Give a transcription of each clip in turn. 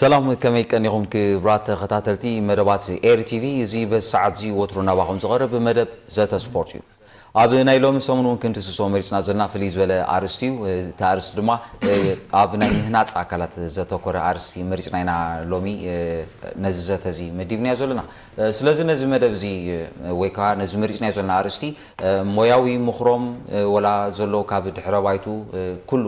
ሰላም፣ ከመይ ቀኒኹም ክቡራት ተኸታተልቲ መደባት ኤሪ ቲቪ? እዚ በዚ ሰዓት እዚ ወትሩ ናባኹም ዝቐርብ መደብ ዘተ ስፖርት እዩ። ኣብ ናይ ሎሚ ሰሙን እውን ክንድስሶ መሪፅና ዘለና ፍልይ ዝበለ ኣርእስቲ እዩ። እቲ ኣርእስቲ ድማ ኣብ ናይ ምህናፅ ኣካላት ዘተኮረ ኣርእስቲ መሪፅና ኢና ሎሚ ነዚ ዘተ እዚ መዲብናዮ ዘለና። ስለዚ ነዚ መደብ እዚ ወይ ከዓ ነዚ መሪፅናዮ ዘለና ኣርእስቲ ሞያዊ ምኽሮም ወላ ዘሎ ካብ ድሕረ ባይቱ ኩሉ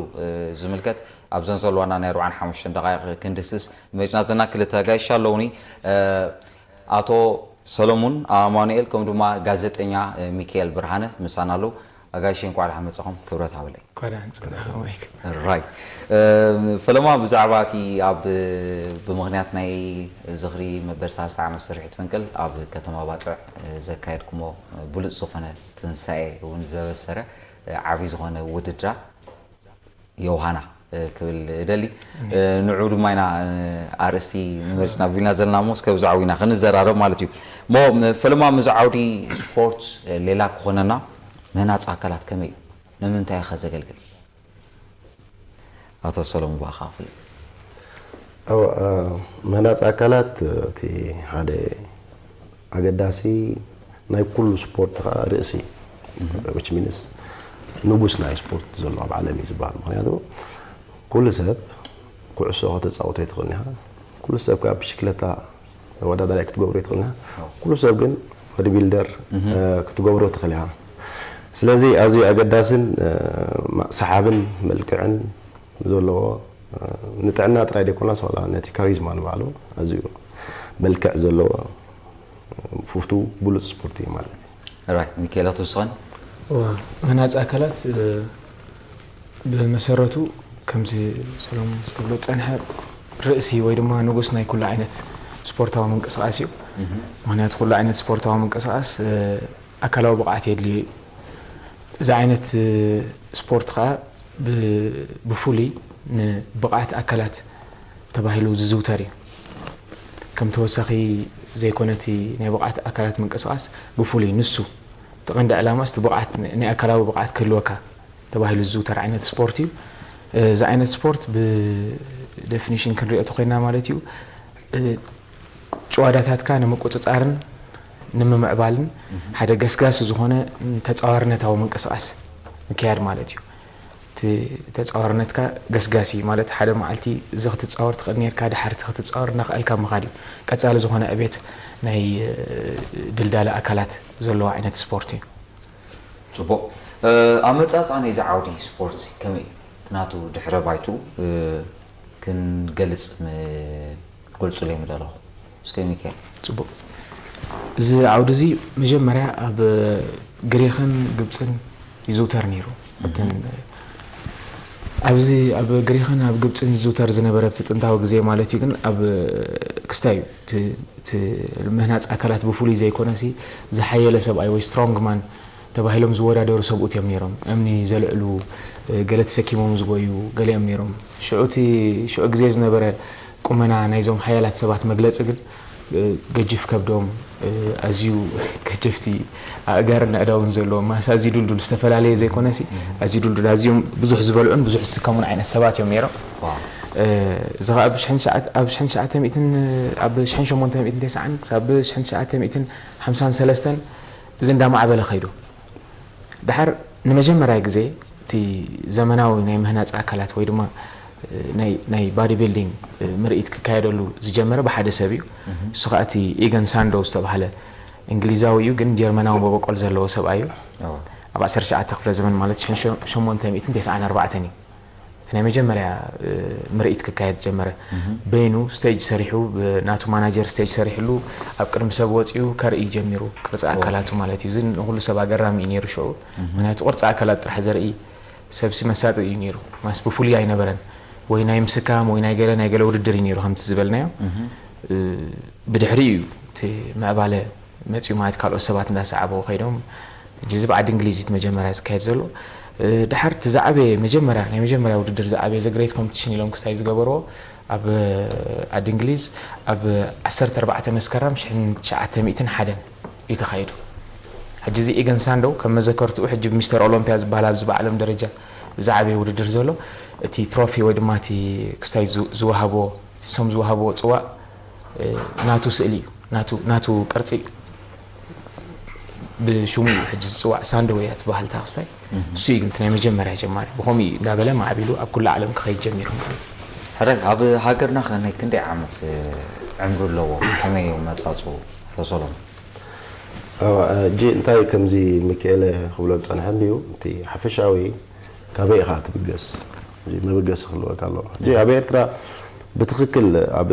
ዝምልከት ኣብዘን ዘለዋና ናይ ኣርባዓን ሓሙሽተን ደቃይቕ ክንድስስ መሪፅና ዘለና ክልተ ኣጋይሽ ኣለውኒ። ኣቶ ሰሎሙን ኣማኑኤል ከም ድማ ጋዜጠኛ ሚካኤል ብርሃነ ምሳና ኣለዉ። ኣጋይሽ እንኳዕ ደሓን መጻኹም፣ ክብረት ሃበለይ። እንኳዕ ደሓን ጸናሕኩም። ራይት። ፈለማ ብዛዕባ እቲ ኣብ ብምኽንያት ናይ ዝኽሪ መበል ሰላሳ ዓመት ስርሒት ፈንቅል ኣብ ከተማ ባጽዕ ዘካየድኩሞ ብሉጽ ዝኾነ ትንሳኤ እውን ዘበሰረ ዓቢ ዝኾነ ውድድራት ዮሃና ክብል እደሊ። ንዑ ድማ ኢና ኣርእስቲ ንመርፅና ቢልና ዘለና እሞ እስከ ብዛዕባ ኢና ክንዘራረብ ማለት እዩ። እሞ ፈለማ ምዚ ዓውዲ ስፖርት ሌላ ክኾነና ምህናፅ ኣካላት ከመይ እዩ? ንምንታይ ከ ዘገልግል? ኣቶ ሰሎሙን ብኣኻ ክፍል። ምህናፅ ኣካላት እቲ ሓደ ኣገዳሲ ናይ ኩሉ ስፖርት ከዓ ርእሲ which means ንጉስ ናይ ስፖርት ዘሎ ኣብ ዓለም እዩ ዝበሃል። ምክንያቱ ኩሉ ሰብ ኩዕሶ ከተፃወቶ ይትኽእል ኢኻ። ኩሉ ሰብ ከዓ ብሽክለታ ተወዳዳሪ ክትገብሮ ይትኽእል ኢኻ። ኩሉ ሰብ ግን ቦዲ ቢልደር ክትገብሮ ትኽእል ኢኻ። ስለዚ ኣዝዩ ኣገዳስን ሰሓብን መልክዕን ዘለዎ ንጥዕና ጥራይ ዘይኮነስ ዋላ ነቲ ካሪዝማ ንባዕሉ ኣዝዩ መልክዕ ዘለዎ ፍፍቱ ብሉፅ ስፖርት እዩ ማለት እዩ። ራይት። ሚካኤል፣ ኣቶ ስኸን? ምህናፅ ኣካላት ብመሰረቱ ከምዚ ሰሎሙን ዝብሎ ዝፀንሐ ርእሲ ወይ ድማ ንጉስ ናይ ኩሉ ዓይነት ስፖርታዊ ምንቅስቃስ እዩ። ምክንያቱ ኩሉ ዓይነት ስፖርታዊ ምንቅስቃስ ኣካላዊ ብቕዓት የድልዮ እዩ። እዚ ዓይነት ስፖርት ከዓ ብፍሉይ ንብቕዓት ኣካላት ተባሂሉ ዝዝውተር እዩ። ከም ተወሳኺ ዘይኮነ እቲ ናይ ብቕዓት ኣካላት ምንቅስቃስ ብፍሉይ ንሱ እቲ ቀንዲ ዕላማስ እቲ ብቕዓት ናይ ኣካላዊ ብቕዓት ክህልወካ ተባሂሉ ዝዝውተር ዓይነት ስፖርት እዩ። እዚ ዓይነት ስፖርት ብደፊኒሽን ክንሪኦ ተኮይና ማለት እዩ ጭዋዳታትካ ንምቁፅፃርን ንምምዕባልን ሓደ ገስጋሲ ዝኾነ ተፃዋርነታዊ ምንቅስቃስ ምክያድ ማለት እዩ። እቲ ተፃዋርነትካ ገስጋሲ ማለት ሓደ መዓልቲ እዚ ክትፃወር ትኽእል ነርካ፣ ድሓር እቲ ክትፃወር እናኽኣልካ ምኻድ እዩ። ቀፃሊ ዝኾነ ዕቤት ናይ ድልዳለ ኣካላት ዘለዎ ዓይነት ስፖርት እዩ። ፅቡቕ። ኣመፃፅኣ ናይዚ ዓውዲ ስፖርት ከመይ እዩ? እቲ ናቱ ድሕረ ባይቱ ክንገልፅ ክትገልፁለይ ምደለኹ። እስከ ሚካኤል። ፅቡቕ። እዚ ዓውዲ እዚ መጀመርያ ኣብ ግሪኽን ግብፅን ይዝውተር ነይሩ። ኣብተን ኣብዚ ኣብ ግሪኽን ኣብ ግብፅን ዝዝውተር ዝነበረ ኣብቲ ጥንታዊ ግዜ ማለት እዩ። ግን ኣብ ክስታይ እዩ እቲ እቲ ምህናፅ ኣካላት ብፍሉይ ዘይኮነሲ ዝሓየለ ሰብኣይ ወይ ስትሮንግ ማን ተባሂሎም ዝወዳደሩ ሰብኡት እዮም ነይሮም። እምኒ ዘልዕሉ፣ ገለ ተሰኪሞም ዝጎዩ ገለ እዮም ነይሮም። ሽዑ እቲ ሽዑ ግዜ ዝነበረ ቁመና ናይዞም ሓያላት ሰባት መግለፂ ግን ገጅፍ ከብዶም፣ ኣዝዩ ገጀፍቲ ኣእጋርን ኣእዳውን ዘለዎም፣ ማስ ኣዝዩ ድልዱል ዝተፈላለየ ዘይኮነሲ ኣዝዩ ድልዱል ኣዝዮም ብዙሕ ዝበልዑን ብዙሕ ዝስከሙን ዓይነት ሰባት እዮም ነይሮም። እዚ ከዓ ኣብ ሽሕን ትሽዓተ ሚእትን ኣብ ሽሕን ሸሞንተ ሚእትን ተስዓን ክሳብ ሽሕን ትሽዓተ ሚእትን ሓምሳን ሰለስተን እዚ እንዳማዕበለ ከይዱ። ድሓር ንመጀመርያ ግዜ እቲ ዘመናዊ ናይ ምህናፅ ኣካላት ወይ ድማ ናይ ባዲ ቢልዲንግ ምርኢት ክካየደሉ ዝጀመረ ብሓደ ሰብ እዩ። እሱ ከዓ እቲ ኢገን ሳንዶ ዝተባሃለ እንግሊዛዊ እዩ፣ ግን ጀርመናዊ መበቆል ዘለዎ ሰብኣይ እዩ። ኣብ ዓሰርተ ትሽዓተ ክፍለ ዘመን ማለት ሽሕን ሸሞንተ ሚእትን ተስዓን ኣርባዕተን እዩ። እቲ ናይ መጀመርያ ምርኢት ክካየድ ጀመረ። በይኑ ስቴጅ ሰሪሑ፣ ናቱ ማናጀር ስቴጅ ሰሪሕሉ ኣብ ቅድሚ ሰብ ወፂኡ ከርኢ ጀሚሩ። ቅርፂ ኣካላቱ ማለት እዩ። እዚ ንኩሉ ሰብ ኣገራሚ እዩ ነይሩ ሽዑ። ምክንያቱ ቅርፂ ኣካላት ጥራሕ ዘርኢ ሰብሲ መሳጢ እዩ ነይሩ። ማስ ብፍሉይ ኣይነበረን። ወይ ናይ ምስካም ወይ ናይ ገለ ናይ ገለ ውድድር እዩ ነይሩ ከምቲ ዝበልናዮ። ብድሕሪኡ እዩ እቲ ምዕባለ መፅኡ ማለት ካልኦት ሰባት እንዳሰዓብዎ ከይዶም። ሕጂ እዚ ብዓዲ እንግሊዝ እዩ እቲ መጀመርያ ዝካየድ ዘሎ። ድሓር እቲ ዝዓበየ መጀመርያ ናይ መጀመርያ ውድድር ዝዓበየ ዘግሬት ኮምፒቲሽን ኢሎም ክስታይ ዝገበርዎ ኣብ ዓዲ እንግሊዝ ኣብ ዓሰርተ ኣርባዕተ መስከረም ሽሕን ትሽዓተ ሚእትን ሓደን እዩ ተኻይዱ። ሕጂ እዚ ኢገን ሳንዶ ከም መዘከርትኡ ሕጂ ሚስተር ኦሎምፒያ ዝበሃል ኣብዚ ብዓለም ደረጃ ዝዓበየ ውድድር ዘሎ እቲ ትሮፊ ወይ ድማ እቲ ክስታይ ዝወሃቦ እሶም ዝወሃብዎ ጽዋዕ ናቱ ስእሊ እዩ፣ ናቱ ቅርጺ እዩ። ብሽሙ እዩ ሕጂ ዝጽዋዕ፣ ሳንደወያ ትበሃል እታ ክስታይ። እሱ እዩ ግን እቲ ናይ መጀመርያ ጀማሪ። ብኸምኡ እዩ እንዳበለ ማዕቢሉ ኣብ ኩሉ ዓለም ክኸይድ ጀሚሩ ማለት እዩ። ሕራይ፣ ኣብ ሃገርና ከ ናይ ክንደይ ዓመት ዕምሪ ኣለዎ? ከመይ እዩ መጻጹ? ኣቶ ሰሎሞን። ሕጂ እንታይ ከምዚ ሚካኤለ ክብሎ ዝጸንሐ እንድዩ፣ እቲ ሓፈሻዊ ካበይ ኢኻ ትብገስ? መበገሲ ክህልወካ ኣለዎ። ሕጂ ኣብ ኤርትራ ብትኽክል ኣብ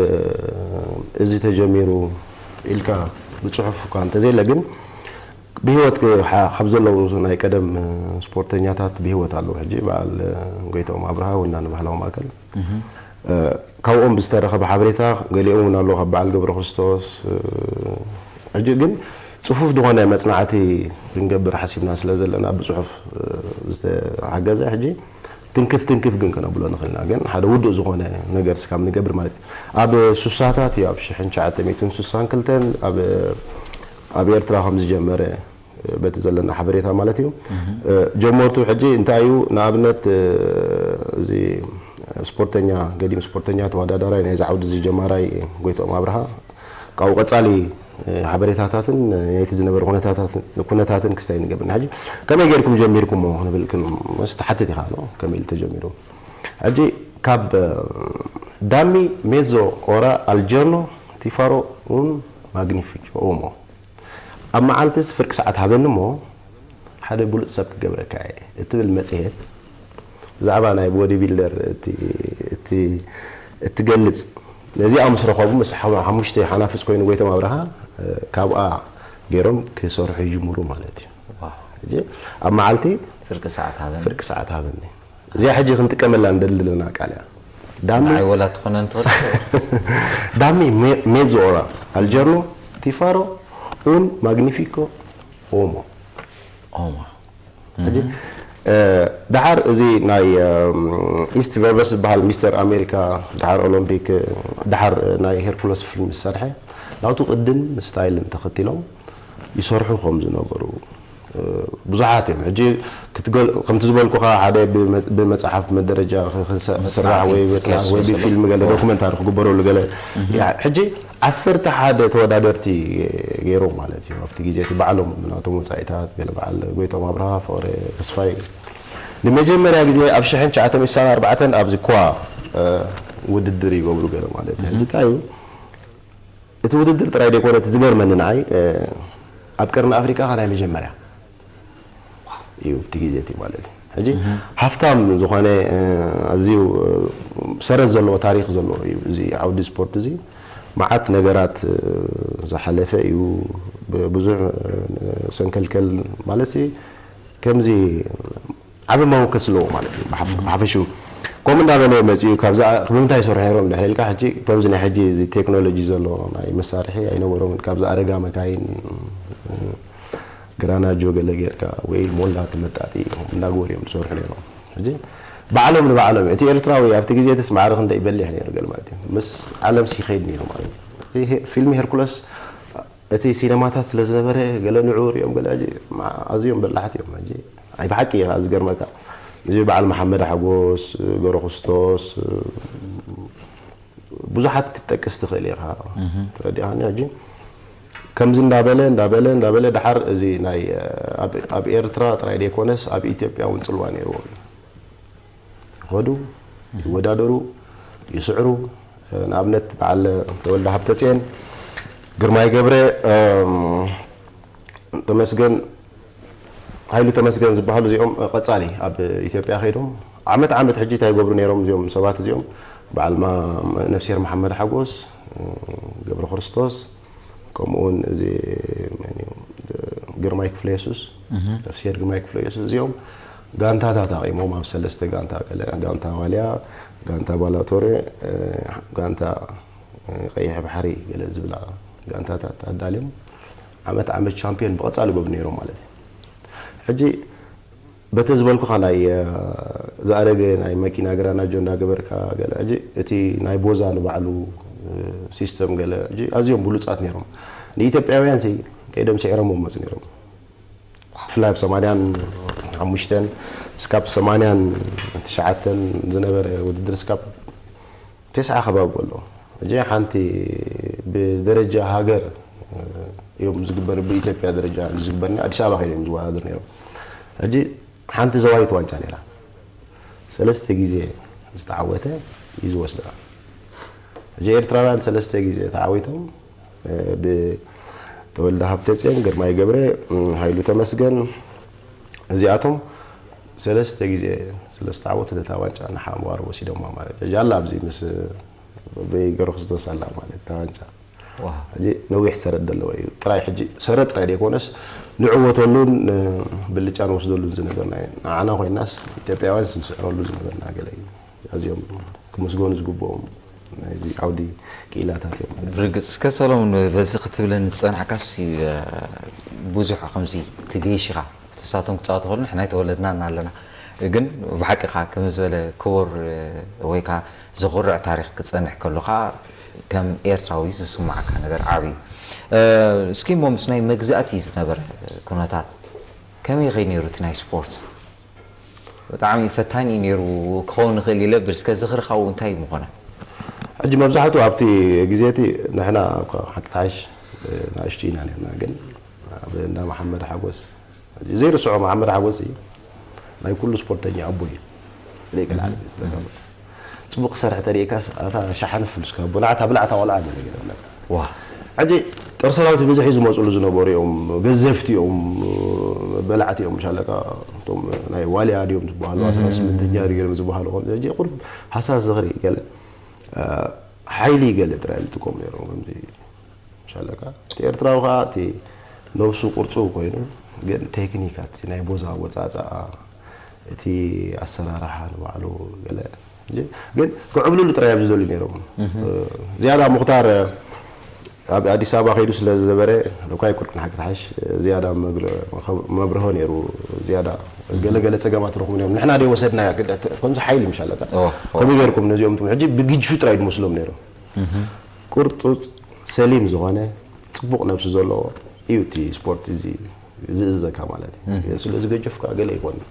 እዚ ተጀሚሩ ኢልካ ብጽሑፍ እኳ እንተዘየለ፣ ግን ብህይወት ካብ ዘለዉ ናይ ቀደም ስፖርተኛታት ብህይወት ኣለዉ። ሕጂ በዓል ጎይትኦም ኣብርሃ፣ ወናኒ ባህላዊ ማእከል፣ ካብኦም ብዝተረኸበ ሓበሬታ፣ ገሊኦም እውን ኣለዉ ካብ በዓል ገብረክርስቶስ። ሕጂ ግን ጽፉፍ ዝኾነ መጽናዕቲ ክንገብር ሓሲብና ስለ ዘለና፣ ብጽሑፍ ዝተሓገዘ፣ ሕጂ ትንክፍ ትንክፍ ግን ከነብሎ ንኽእል ኢና። ግን ሓደ ውዱእ ዝኾነ ነገር ስካብ ንገብር ማለት እዩ። ኣብ ሱሳታት እዩ፣ ኣብ ሽሕን ትሽዓተ ሚእትን ስሳን ክልተን ኣብ ኣብ ኤርትራ ከም ዝጀመረ በቲ ዘለና ሓበሬታ ማለት እዩ። ጀመርቱ ሕጂ እንታይ እዩ? ንኣብነት እዚ ስፖርተኛ፣ ገዲም ስፖርተኛ ተወዳዳራይ ናይዚ ዓውዲ እዚ ጀማራይ ጎይትኦም ኣብርሃ ካብኡ ቀጻሊ ሓበሬታታትን ናይቲ ዝነበረ ኩነታትን ክስታይ ንገብር። ሕጂ ከመይ ጌርኩም ጀሚርኩሞ ክንብል ክንስ ትሓትት ኢኻ፣ ኖ? ከመይ ኢሉ ተጀሚሩ? ሕጂ ካብ ዳሚ ሜዞ ኦራ ኣልጀርኖ ቲፋሮ ኡን ማግኒፊኮ ኦሞ፣ ኣብ መዓልትስ ፍርቂ ሰዓት ሃበኒ እሞ ሓደ ብሉጽ ሰብ ክገብረካ እየ እትብል መጽሔት ብዛዕባ ናይ ቦዲ ቢልደር እትገልጽ፣ ነዚኣ ምስ ረኸቡ፣ ምስ ሓሙሽተ ሓናፍጽ ኮይኑ ጎይቶም ኣብርሃ ካብኣ ገይሮም ክሰርሑ ይጅምሩ ማለት እዩ። ሕጂ ኣብ መዓልቲ ፍርቂ ሰዓት ሃበኒ፣ ፍርቂ ሰዓት ሃበኒ። እዚኣ ሕጂ ክንጥቀመላ እንደሊ ዘለና ቃል እያ። ዳሚ ንዓይ ወላ ትኾነን ትኽእል። ዳሚ ሜ- ሜዞ ኦራ ኣልጀርኖ ቲፋሮ ኡን ማግኒፊኮ ኦሞ። ኦማ። ሕጂ ደሓር እዚ ናይ ኢስት ቨርቨስ ዝበሃል ሚስተር ኣሜሪካ፣ ደሓር ኦሎምፒክ፣ ደሓር ናይ ሄርኩለስ ፊልም ዝሰርሐ፣ ናቱ ቅድን ስታይልን ተኸቲሎም ይሰርሑ ከም ዝነበሩ ብዙሓት እዮም። ሕጂ ከምቲ ዝበልኩኻ ሓደ ብመፅሓፍ መደረጃ ክስራሕ ወይ ብፅናት ወይ ብፊልም ገለ ዶክመንታሪ ክግበረሉ ገለ። ሕጂ ዓሰርተ ሓደ ተወዳደርቲ ገይሮም ማለት እዩ። ኣብቲ ግዜ እቲ ባዕሎም ናቶም ወፃኢታት ገለ በዓል ጎይቶም ኣብርሃ፣ ፍቕረ ተስፋይ ንመጀመርያ ግዜ ኣብ ሽሕን ትሽዓተ ሚእትን ስሳን ኣርባዕተን ኣብዚ ኳ ውድድር ይገብሩ ገለ ማለት እዩ። ሕጂ እንታይ እዩ እቲ ውድድር ጥራይ ደይኮነ እቲ ዝገርመኒ ንዓይ ኣብ ቀርኒ ኣፍሪቃ ናይ መጀመርያ እዩ እቲ ግዜ እቲ ማለት እዩ። ሕጂ ሃፍታም ዝኾነ ኣዝዩ ሰረት ዘለዎ ታሪኽ ዘለዎ እዩ እዚ ዓውዲ ስፖርት እዚ። መዓት ነገራት ዝሓለፈ እዩ። ብዙሕ ሰንከልከል ማለት ከምዚ ዓቢ መወከሲ ኣለዎ ማለት እዩ። ብሓፈሽኡ ከምኡ እንዳበለ መፂኡ ካብዛ ብምንታይ ይሰርሑ ነይሮም ድሕሪ ኢልካ ሕጂ ከምዚ ናይ ሕጂ እዚ ቴክኖሎጂ ዘሎ ናይ መሳርሒ ኣይነበሮምን። ካብዚ ኣረጋ መካይን ግራናጆ ገለ ጌርካ ወይ ሞላ ትመጣጢ እንዳገበሩ እዮም ዝሰርሑ ነይሮም። ሕጂ ባዕሎም ንባዕሎም እቲ ኤርትራዊ ኣብቲ ግዜ ትስ ማዕረ ክንደይ በሊሕ ነይሩ ገለ ማለት እዩ። ምስ ዓለም ሲኸይድ ነይሩ ማለት እዩ። ፊልም ሄርኩለስ እቲ ሲነማታት ስለ ዝነበረ ገለ ንዑ ሪኦም ገለ ሕጂ ኣዝዮም በላሕቲ እዮም። ሕጂ ኣይ ብሓቂ ኢኻ ዝገርመካ እዚ በዓል መሓመድ ሓጎስ፣ ገብረክርስቶስ ብዙሓት ክትጠቅስ ትኽእል ኢኻ። ተረዲኣኒ ሕጂ ከምዚ እንዳበለ እንዳበለ እንዳበለ ደሓር እዚ ናይ ኣብ ኤርትራ ጥራይ ደይኮነስ ኣብ ኢትዮጵያ እውን ፅልዋ ነይርዎ እዩ። ይኸዱ፣ ይወዳደሩ፣ ይስዕሩ። ንኣብነት በዓል ተወልደ ሃብተፅየን፣ ግርማይ ገብረ፣ ተመስገን፣ ሃይሉ ተመስገን ዝበሃሉ እዚኦም ቀፃሊ ኣብ ኢትዮጵያ ከይዶም ዓመት ዓመት ሕጂ እንታይ ይገብሩ ነይሮም እዚኦም ሰባት እዚኦም በዓል ነፍስሄር መሓመድ ሓጎስ፣ ገብረ ክርስቶስ፣ ከምኡውን እዚ ግርማይ ክፍለ የሱስ፣ ነፍስሄር ግርማይ ክፍለ የሱስ እዚኦም ጋንታታት ኣቂሞም ኣብ ሰለስተ ጋንታ፣ ጋንታ ዋልያ፣ ጋንታ ባላቶሬ፣ ጋንታ ቀይሕ ባሕሪ ገለ ዝብላ ጋንታታት ኣዳልዮም ዓመት ዓመት ቻምፒዮን ብቐፃሊ ይገብሩ ነይሮም ማለት እዩ። ሕጂ በተ ዝበልኩኻ ናይ ዝኣረገ ናይ መኪና ግራናጆ እንዳገበርካ ገለ ሕጂ እቲ ናይ ቦዛ ንባዕሉ ሲስተም ገለ ሕጂ ኣዝዮም ብሉፃት ነይሮም። ንኢትዮጵያውያን ሲ ከይዶም ስዒሮም መፁ ነይሮም። ብፍላይ ኣብ ሰማንያን ሓሙሽተን እስካብ ሰማንያን ትሽዓተን ዝነበረ ውድድር እስካብ ተስዓ ከባቢ ኣሎ። ሕጂ ሓንቲ ብደረጃ ሃገር እዮም ዝግበር፣ ብኢትዮጵያ ደረጃ ዝግበርና ኣዲስ ኣበባ ከይዶም ዝወዳደር ነይሮም። ሕጂ ሓንቲ ዘዋይት ዋንጫ ነይራ፣ ሰለስተ ግዜ ዝተዓወተ እዩ ዝወስዳ። ሕጂ ኤርትራውያን ሰለስተ ግዜ ተዓዊቶም፣ እ፣ ብተወልደ ሃብተጽዮን፣ ግርማይ ገብረ፣ እ፣ ሃይሉ ተመስገን፣ እዚኣቶም ሰለስተ ግዜ ስለ ዝተዓወቱ ነታ ዋንጫ ንሓምባሩ ወሲዶማ ማለት እዩ። ጃላ ኣብዚ ምስ በይገርክስቶስ ኣላ ማለት እታ ዋንጫ። ዋው። ሕጂ ነዊሕ ሰረት ዘለዎ እዩ። ጥራይ ሕጂ ሰረት ጥራይ ዘይኮነስ ንዕወተሉን፣ እ፣ ብልጫ ንወስደሉን ዝነበርና እዩ። ንዓና ኮይናስ ኢትዮጵያውያን ንስዕረሉ ዝነበርና ገለ እዩ። ኣዝዮም ክምስገኑ ዝግብኦም ናይዚ ዓውዲ ክኢላታት እዮም ማለት እዩ። ብርግጽ እስከ ሰሎሞን በዚ ክትብለኒ ዝጸናሕካስ፣ እ፣ ብዙሕ ከምዚ ትገይሽ ኢኻ። ንሳቶም ክጻወቱ ከለዉ ንሕና ኣይተወለድናን ኣለና። ግን ብሓቂ ከኣ ከምዚ ዝበለ ክቡር፣ እ፣ ወይ ከኣ ዘኹርዕ ታሪኽ ክጸንሕ ከሎ ከኣ ከም ኤርትራዊ ዝስምዓካ ነገር ዓቢ እዩ። እ፣ እስኪ እሞ ምስ ናይ መግዛእቲ ዝነበረ ኩነታት ከመይ ከይ ነይሩ እቲ ናይ ስፖርት? ብጣዕሚ ፈታኒ እዩ ነይሩ ክኸውን ይኽእል ኢለ ብል። እስከ ዝኽርኻ እውን እንታይ ምኾነ? ሕጂ መብዛሕትኡ ኣብቲ ግዜ እቲ ንሕና እኳ ሓቂ ተሓሽ፣ እ፣ ንኣሽቱ ኢና ነርና፣ ግን ኣብ እንዳ መሓመድ ሓጎስ፣ ዘይርስዖ መሓመድ ሓጎስ እዩ። ናይ ኩሉ ስፖርተኛ ኣቦ እዩ። ዘይቀልዓ ጽቡቕ ክሰርሕ ተሪእካስ፣ ኣታ ሸሓኒ ፍሉስካ፣ ብላዕታ፣ ብላዕታ ቆልዓ ገለ ገለ ኣለካ። ዋ። ሕጂ ጦር ሰራዊት ብዝሒ ዝመጽሉ ዝነበሩ እዮም፣ ገዘፍቲ እዮም፣ በላዕቲ እዮም፣ ሻለቃ እቶም ናይ ዋልያ ድዮም ዝበሃሉ፣ ኣስራ ስምንተኛ ድዮም ዝበሃሉ፣ ከምዚ ሕጂ ቁሩብ ሃሳስ ዝኽሪ ገለ፣ እ፣ ሓይሊ ገለ ጥራይ እዮም ዝጥቀሙ ነይሮም፣ ከምዚ ሻለቃ። እቲ ኤርትራዊ ከኣ እቲ ነብሱ ቅርጹ ኮይኑ፣ ግን ቴክኒካት ናይ ቦዛ ኣወጻጽኣ፣ እቲ ኣሰራርሓ ንባዕሉ ገለ፣ ግን ክዕብልሉ ጥራይ እዮም ዝደልዩ ነይሮም። እህ። ዝያዳ ሙኽታር ኣብ ኣዲስ ኣበባ ከይዱ ስለ ዝነበረ፣ እኳ ኣይኮንኩን ሓቂ ተሓሽ፣ ዝያዳ መግረ-፣ መብርሆ ነይሩ። ዝያዳ ገለ ገለ ጸገማት ረኽቡ ነይሮም። ንሕና ደይ ወሰድናያ፣ ግደ-፣ ከምዚ ሓይሊ ምሽ ኣለካ። ኦ፣ ኦ። ከምኡ ገይርኩም ነዚኦም ትም-፣ ሕጂ ብግጅፉ ጥራይ ድመስሎም ነይሮም። እህ። ቁርጡጽ ሰሊም ዝኾነ ጽቡቕ ነብሲ ዘለዎ እዩ እቲ ስፖርት እዚ ዝእዘካ ማለት እዩ። እህ። ስለ ዝገጀፍካ ገለ ኣይኮነን።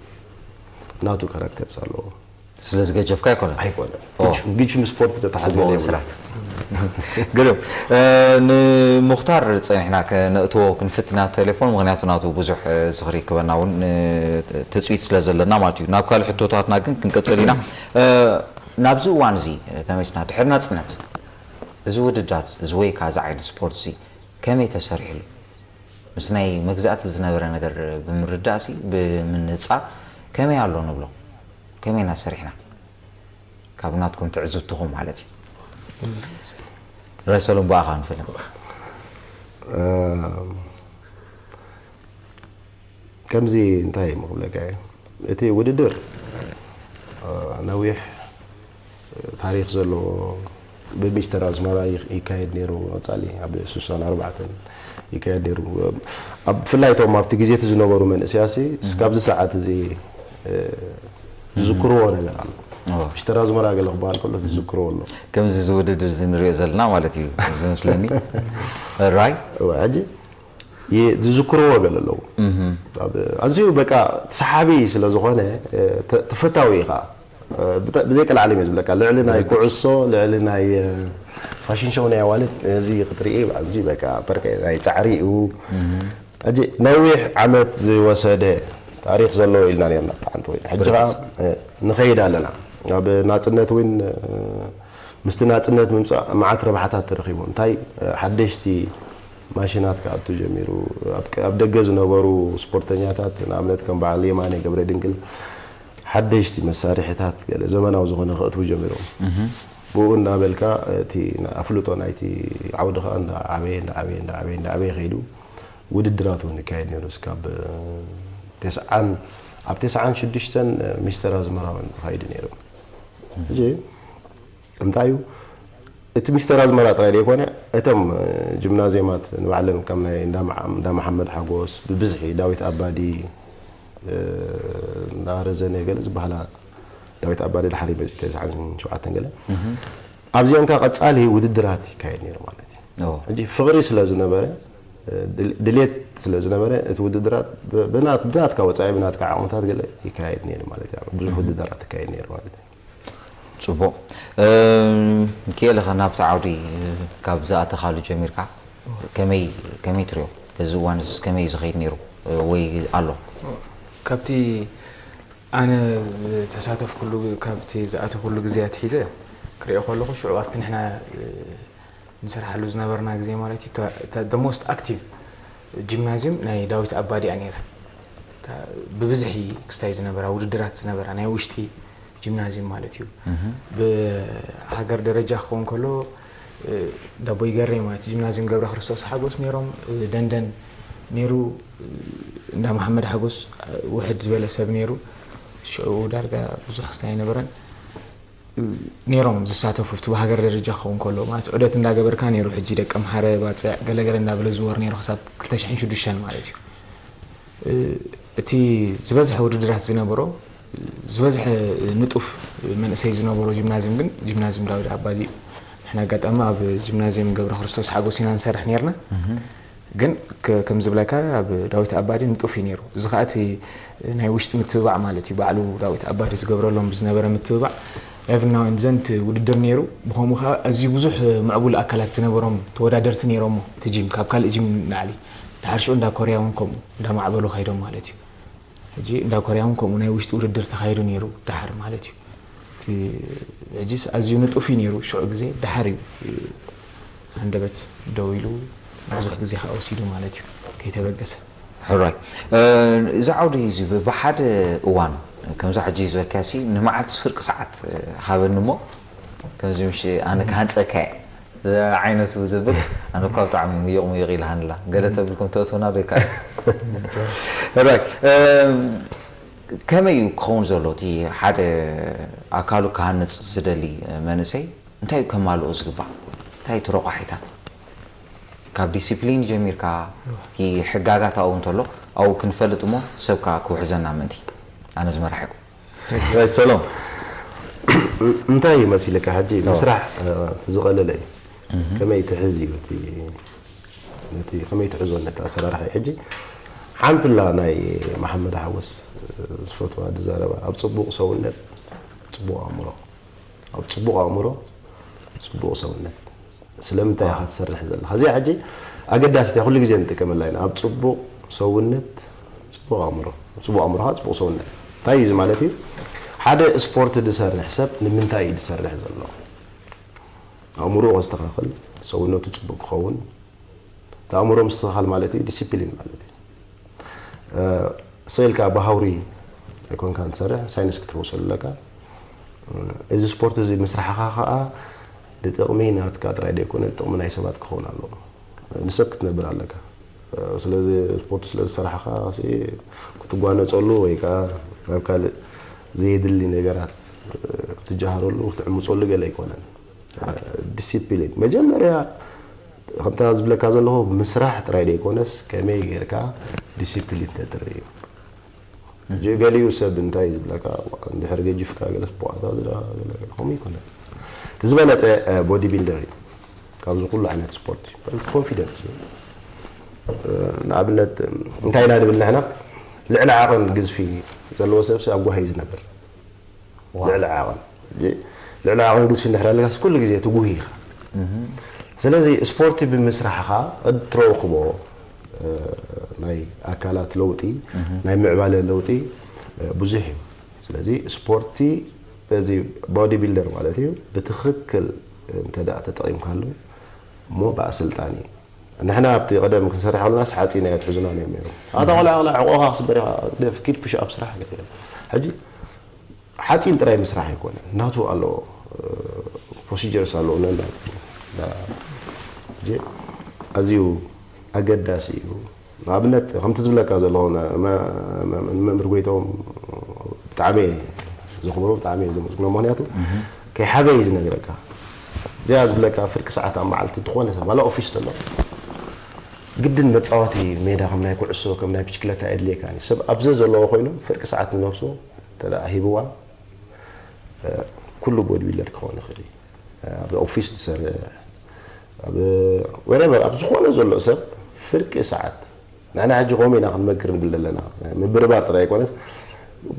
ናቱ ካራክተርስ ኣለዎ። ስለ ዝገጀፍካ ኣይኮነን? ኣይኮነን። ኦ። ግጅ-፣ ግጅ ምስ ስፖርት ዘተሓዘለ ጽቡቕ የብሉን። ስራት። ግርም። እ፣ ንሙኽታር ጸኒሕና ከነእትዎ ክንፍትና ቴሌፎን፣ ምኽንያቱ ናቱ ብዙሕ፣ እ፣ ዝኽሪ ክበና እውን፣ እ፣ ትጽቢት ስለ ዘለና ማለት እዩ። ናብ ካልእ ሕቶታትና ግን ክንቅጽል ኢና። እ፣ ናብዚ እዋን እዚ፣ እ፣ ተመሊስና ድሕሪ ናጽነት፣ እዚ ውድድራት እዚ ወይ ከኣ እዚ ዓይነት ስፖርት እዚ ከመይ ተሰሪሕሉ? ምስ ናይ መግዛእቲ ዝነበረ ነገር ብምርዳእሲ፣ ብምንጻር ከመይ ኣሎ ንብሎ? ከመይ ኢና ሰሪሕና? ካብ ናትኩም ትዕዝብትኹም ማለት እዩ። ራይ ሰሎም ብኣኻ ንፈልጥ። እም፣ ከምዚ እንታይ እየ ምኽብለካ እየ? እቲ ውድድር፣ እ፣ ነዊሕ ታሪኽ ዘለዎ ብሚስተር ኣዝመራ ይ-፣ ይካየድ ነይሩ። ቀጻሊ ኣብ ስሳን ኣርባዕተን ይካየድ ነይሩ። ኣብ፣ ብፍላይ እቶም ኣብቲ ግዜ እቲ ዝነበሩ መንእሰያሲ፣ እስካብዚ ሰዓት እዚ፣ እ፣ ዝዝክርዎ ነገር ኣሎ። ኦ። ሚስተር ኣዝመራ ገለ ክበሃል ከሎ ዝዝክርዎ ኣሎ። ከምዚ ዝውድድር እዚ ንሪኦ ዘለና ማለት እዩ ዝመስለኒ። ራይ? እወ፣ ሕጂ ይ-፣ ዝዝክርዎ ገለ ኣለዉ። እህ። ኣብ፣ ኣዝዩ በቃ ሰሓቢ ስለ ዝኾነ፣ እ፣ ተ-፣ ተፈታዊ ኢኻ። እ፣ ብተ-፣ ብዘይ ቀልዓለም እየ ዝብለካ። ልዕሊ ናይ ርግጽ። ኩዕሶ፣ ልዕሊ ናይ፣ እ፣ ፋሽን ሾው ናይ ኣዋልድ፣ እዚ ክትርኢ ኣዝዩ በቃ ፐርከ ናይ ጻዕሪ እዩ። እህ። ሕጂ ነዊሕ ዓመት ዝወሰደ ታሪኽ ዘለዎ ኢልና ነርና፣ ሓንቲ ኮይና። ሕጂ ብርግጽ። ከኣ፣ እ፣ ንኸይድ ኣለና። ኣብ ናጽነት እውን፣ እ፣ ምስቲ ናጽነት ምምጻእ መዓት ረብሓታት ተረኺቡ። እንታይ፣ እ፣ ሓደሽቲ ማሽናት ክኣቱ ጀሚሩ። ኣብ፣ ኣብ ደገ ዝነበሩ ስፖርተኛታት፣ ንኣብነት ከም በዓል የማነ ገብረድንግል፣ ሓደሽቲ መሳርሒታት ገለ ዘመናዊ ዝኾነ ከእትዉ ጀሚሮም። እህ። ብኡ እናበልካ እቲ ኣፍልጦ ናይቲ ዓውዲ ከኣ እንዳዓበየ፣ እንዳዓበየ፣ እንዳዓበየ፣ እንዳዓበየ ከይዱ ውድድራት እውን ይካየድ ነይሩ። እስካብ ተስዓን፣ ኣብ ተስዓን ሽዱሽተን ሚስተር ኣዝመራ እውን ተኻይዱ ነይሩ። ሕጂ እንታይ እዩ? እቲ ሚስተር ኣዝመራ ጥራይ ዘይኮነ፣ እቶም፣ እ፣ ጂምናዝየማት ንባዕለን ከም ናይ እንዳ መዓ-፣ እንዳ መሓመድ ሓጎስ፣ ብብዝሒ ዳዊት ኣባዲ፣ እ፣ እንዳ ረዘነ ገለ ዝበሃላ፣ ዳዊት ኣባዲ ድሓር እዩ መጺኡ፣ ተስዓን ሸውዓተን ገለ። እህ። ኣብዚአን ከኣ ቀጻሊ ውድድራት ይካየድ ነይሩ ማለት እዩ። ኦ። ሕጂ ፍቕሪ ስለ ዝነበረ፣ እ፣ ድል-፣ ድሌት ስለ ዝነበረ፣ እቲ ውድድራት ብ-፣ ብናት-፣ ብናትካ ወጻኢ፣ ብናትካ ዓቕምታት ገለ ይካየድ ነይሩ ማለት እዩ። ብዙሕ እህ። ውድድራት ይካየድ ነይሩ ማለት እዩ። ጽቡቕ። እ፣ ክኤለኸ ናብቲ ዓውዲ ካብ ዝኣተኻሉ ጀሚርካ ከመይ፣ ከመይ ትሪኦ? በዚ እዋን እዚስ ከመይ እዩ ዝኸይድ ነይሩ? እ፣ ወይ ኣሎ? ካብቲ ኣነ ተሳተፍኩሉ፣ ካብቲ ዝኣተኹሉ ግዜ ኣትሒዘ ክሪኦ ከለኹ፣ ሽዑ ኣብቲ ንሕና፣ እ፣ ንሰርሓሉ ዝነበርና ግዜ ማለት እዩ፣ እታ፣ እታ the most active ጂምናዝየም ናይ ዳዊት ኣባዲ እያ ነይራ። እታ ብብዝሒ ክስታይ ዝነበራ፣ ውድድራት ዝነበራ ናይ ውሽጢ ጂምናዝየም ማለት እዩ። እህ። ብሃገር ደረጃ ክኸውን ከሎ፣ እ፣ ዳቦ ይገሬ ማለት ጂምናዝየም ገብረ ክርስቶስ ሓጎስ ነይሮም፣ እ፣ ደንደን ነይሩ፣ እ፣ እንዳ መሓመድ ሓጎስ፣ እ፣ ውሕድ ዝበለ ሰብ ነይሩ። ሽዑ ዳርጋ ብዙሕ ክስታይ ኣይነበረን። እ፣ ነይሮም ዝሳተፉ፣ እቲ ብሃገር ደረጃ ክኸውን ከሎ ማለት ዑደት እንዳገበርካ ነይሩ። ሕጂ ደቀ ምሓረ ባፅዕ ገለገለ እንዳበለ ዝወር ነይሩ ክሳብ ክልተ ሽሕን ሽዱሽተን ማለት እዩ። እ፣ እቲ ዝበዝሐ ውድድራት ዝነበሮ፣ ዝበዝሐ ንጡፍ መንእሰይ ዝነበሮ ጂምናዝየም ግን ጂምናዝየም ዳዊት ኣባዲ እዩ። ንሕና ኣጋጣሚ ኣብ ጂምናዝየም ገብረ ክርስቶስ ሓጎስ ኢና ንሰርሕ ነይርና። እህ። ግን ከ-፣ ከም ዝብለካ ኣብ ዳዊት ኣባዲ ንጡፍ እዩ ነይሩ። እዚ ኸኣ እቲ ናይ ውሽጢ ምትብባዕ ማለት እዩ። ባዕሉ ዳዊት ኣባዲ ዝገብረሎም ብዝነበረ ምትብባዕ every now and then እቲ ውድድር ነይሩ። ብኸምኡ ኸኣ ኣዝዩ ብዙሕ ምዕቡል ኣካላት ዝነበሮም ተወዳደርቲ ነይሮሞ እቲ ጂም፣ ካብ ካልእ ጂም ንላዕሊ። ድሓር ሽዑ እንዳ ኮርያ እውን ከምኡ እንዳማዕበሉ ከይዶም ማለት እዩ። ሕጂ እንዳ ኮርያ እውን ከምኡ ናይ ውሽጢ ውድድር ተኻይዱ ነይሩ ድሓር ማለት እዩ። እቲ ሕጂስ ኣዝዩ ንጡፍ እዩ ነይሩ ሽዑ ግዜ፣ ድሓር እዩ ሃንደበት ደው ኢሉ ብዙሕ ግዜ ከዓ ወሲዱ ማለት እዩ ከይተበገሰ። ሕራይ። እ፣ እዚ ዓውዲ እዚ ብ-፣ ብሓደ እዋን ከምዛ ሕጂ ዝበልካሲ ንመዓልቲ ፍርቂ ሰዓት፣ እ፣ ሃበኒ እሞ ከምዚ ምሽ ኣነ ክሃንፀካ እየ ዝዓይነቱ ዝብል፣ ኣነ እኳ ብጣዕሚ ምይቕ ምይቕ ኢልሃንላ። ገለ ተብልኩም ተእትውና ዶ ይከኣል? ሕራይ። እ፣ ከመይ እዩ ክኸውን ዘሎ እቲ ሓደ ኣካሉ ክሃንጽ ዝደሊ መንእሰይ? እንታይ እዩ ከማልኦ ዝግባእ? እንታይ እቲ ረቋሒታት? ካብ ዲሲፕሊን ጀሚርካ፣ እቲ ሕጋጋት ኣብኡ እንተሎ፣ ኣብኡ ክንፈልጥ እሞ ሰብ ከኣ ክውሕዘና ምእንቲ። ኣነ ዝመራሕኩ። ሰሎም። እንታይ እዩ መሲልካ ሕጂ? ምስራሕ፣ እ፣ እቲ ዝቐለለ እዩ። እህ። ከመይ ትሕዝ እዩ እቲ፣ ነቲ ከመይ ትሕዞ ነቲ ኣሰራርሓ እዩ። ሕጂ ሓንቲ ኣላ ናይ መሓመድ ሓጎስ ዝፈትዋ ዝዛረባ፣ ኣብ ጽቡቕ ሰውነት ጽቡቕ ኣእምሮ፣ ኣብ ጽቡቕ ኣእምሮ ጽቡቕ ሰውነት። ስለምንታይ ኢኻ ትሰርሕ ዘለኻ? እዚኣ ሕጂ ኣገዳሲት እያ፣ ኩሉ ግዜ ንጥቀመላ ኢና። ኣብ ጽቡቕ ሰውነት ጽቡቕ ኣእምሮ፣ ኣብ ጽቡቕ ኣእምሮ ኸኣ ጽቡቕ ሰውነት። እንታይ እዩ እዚ ማለት እዩ? ሓደ ስፖርት ዝሰርሕ ሰብ ንምንታይ እዩ ዝሰርሕ ዘሎ? ኣእምሮኡ ከስተኻኽል፣ ሰውነቱ ጽቡቕ ክኸውን፣ እቲ ኣእምሮ ምስትኽኻል ማለት እዩ፣ ዲሲፕሊን ማለት እዩ። እ፣ ስቕ ኢልካ ብሃውሪ ኣይኮንካን ትሰርሕ፣ ሳይንስ ክትሕውሰሉ ኣለካ። እ፣ እዚ ስፖርት እዚ ምስራሕኻ ኸኣ ንጥቕሚ ናትካ ጥራይ ዘይኮነ፣ ንጥቕሚ ናይ ሰባት ክኸውን ኣለዎ። ንሰብ ክትነብር ኣለካ። እ፣ ስለዚ ስፖርት ስለ ዝሰራሕኻ ሲ ክትጓነጸሉ ወይ ከኣ ናብ ካልእ ዘየድሊ ነገራት፣ እ፣ ክትጀሃረሉ፣ ክትዕምጸሉ ገለ ኣይኮነን። እ፣ ዲሲፕሊን መጀመርያ ከምታ ዝብለካ ዘለኹ ምስራሕ ጥራይ ዘይኮነስ ከመይ ጌርካ ዲሲፕሊን ተጥሪ እዩ። ሕጂ ገሊኡ ሰብ እንታይ ዝብለካ፣ እንድሕር ገጂፍካ ገለስ ብዋዕታ ዝዳ-፣ ገለ ገለ ከምኡ ይኮነ። እቲ ዝበለጸ፣ እ፣ ቦዲ ቢልደር እዩ ካብዚ ኩሉ ዓይነት ስፖርት እዩ። ኮንፊደንስ እዩ። እ፣ ንኣብነት እንታይ ኢና ንብል ንሕና፣ ልዕሊ ዓቐን ግዝፊ ዘለዎ ሰብሲ ኣብ ጓሂ እዩ ዝነብር። ዋው። ልዕሊ ዓቐን። ልዕሊ ዓቐን ግዝፊ እንድሕር ኣለካስ ኩሉ ግዜ ትጉህ ኢኻ። እህ። ስለዚ ስፖርቲ ብምስራሕኻ እትረኽቦ፣ እ፣ ናይ ኣካላት ለውጢ፣ እህ። ናይ ምዕባለ ለውጢ፣ እ፣ ብዙሕ እዩ። ስለዚ ስፖርቲ በዚ ቦዲ ቢልደር ማለት እዩ ብትኽክል እንተ ደኣ ተጠቒምካሉ እሞ ብኣሰልጣኒ ንሕና ኣብቲ ቀደም ክንሰርሕ ከለናስ ሓፂን እያ ትሕዙና ነይሮም። ኣታ ቆልዓ ቆልዓ ሕቆኻ ክስበር ኢኻ፣ ደፍ ኪድ ፑሽ ኣፕ ስራሕ ገለ። ሕጂ ሓፂን ጥራይ ምስራሕ ኣይኮነን፣ ናቱ ኣለዎ፣ ፕሮሲጀርስ ኣለዎ። ነ-፣ ነ-፣ ነ-፣ ሕጂ ኣዝዩ ኣገዳሲ እዩ። ንኣብነት ከምቲ ዝብለካ ዘለኹ ነ-፣ መ-፣ መ-፣ መ-፣ መምህር ጎይቶም ብጣዕሚ እየ ዘኽብሮ፣ ብጣዕሚ እየ ዘመስግኖ። ምኽንያቱ እህ። ከይሓበ እዩ ዝነግረካ። እዚኣ ዝብለካ ፍርቂ ሰዓት ኣብ መዓልቲ ዝኾነ ሰብ፣ ዋላ ኦፊስ ዘሎ፣ ግድን መጻወቲ ሜዳ ከም ናይ ኩዕሶ፣ ከም ናይ ብሽክለታ ኣየድልየካን እዩ። ሰብ ኣብ ዘ ዘለዎ ኮይኑ ፍርቂ ሰዓት ንነብሱ እንተ ደኣ ሂብዋ፣ እ፣ ኩሉ ቦዲ ቢልደር ክኸውን ይኽእል እዩ። ኣብ ኦፊስ ዝሰርሕ፣ ኣብ ወረበር፣ ኣብ ዝኾነ ዘሎ ሰብ ፍርቂ ሰዓት፣ ንሕና ሕጂ ከምኡ ኢና ክንመክር ንብል ዘለና። ምብርባር ጥራይ ኣይኮነስ፣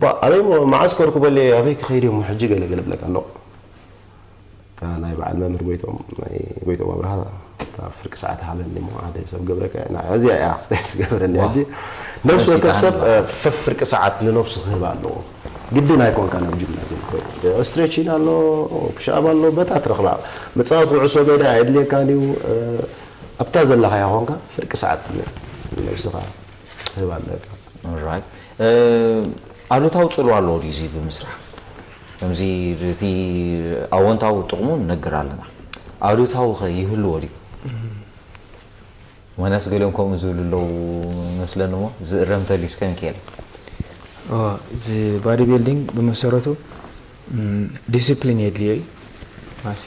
ባ-፣ ኣበይ ሞ-፣ መዓስ ከርኩበለይ፣ ኣበይ ክኸይድ እየ እሞ ሕጂ ገለ ገለ ብለካ፣ ኖ። ናይ በዓል መምህር ጎይቶም ናይ ጎይቶም ኣብርሃ ፍርቂ ሰዓት ሃበኒ እሞ ሓደ ሰብ ገብረካ እዚኣ እያ ክስተይ ዝገበረኒ ሕጂ ነብሲ ወከፍ ሰብ ፍርቂ ሰዓት ንነብሱ ክህብ ኣለዎ። ግድን ኣይኮንካ ናብ ጂምናዝየም ትኸይድ። ስትሬቺን ኣሎ፣ ፑሽኣፕ ኣሎ፣ በታ ትረኽባ። መጻወቲ ኩዕሶ ሜዳ ኣየድልየካን እዩ። ኣብታ ዘለኻያ ኮንካ ፍርቂ ሰዓት ንነብስኻ ክህብ ኣለካ። ኣሉታዊ ፅልዋ ኣለዎ ድዩ እዚ ብምስራሕ? ከምዚ እቲ ኣወንታዊ ጥቕሙ ንነግር ኣለና። ኣሉታዊ ኸ ይህልዎ ድዩ? ምክንያቱ ገሊኦም ከምኡ ዝብሉ ኣለዉ መስለኒ እሞ ዝእረም ተልዩስ ከመይ ከየለ? እዚ ባዲ ቢልዲንግ ብመሰረቱ ዲስፕሊን የድልዮ እዩ ማሲ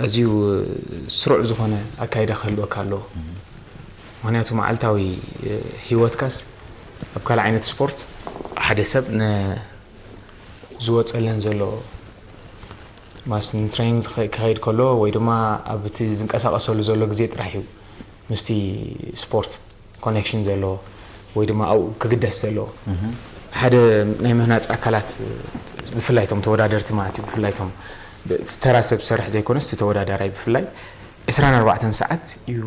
ኣዝዩ ስሩዕ ዝኾነ ኣካይዳ ክህልወካ ኣለዎ። ምክንያቱ መዓልታዊ ህይወትካስ ኣብ ካልእ ዓይነት ስፖርት ሓደ ሰብ ዝወፀለን ዘሎ ማስ ንትሬኒንግ ክኸይድ ከሎ ወይ ድማ ኣብቲ ዝንቀሳቀሰሉ ዘሎ ግዜ ጥራሕ እዩ ምስቲ ስፖርት ኮኔክሽን ዘለዎ ወይ ድማ ኣብኡ ክግደስ ዘለዎ ሓደ ናይ ምህናፅ ኣካላት ብፍላይ ቶም ተወዳደርቲ ማለት እዩ ብፍላይ ቶም ተራ ሰብ ዝሰርሕ ዘይኮነስ እቲ ተወዳዳራይ ብፍላይ ዕስራን ኣርባዕተን ሰዓት እዩ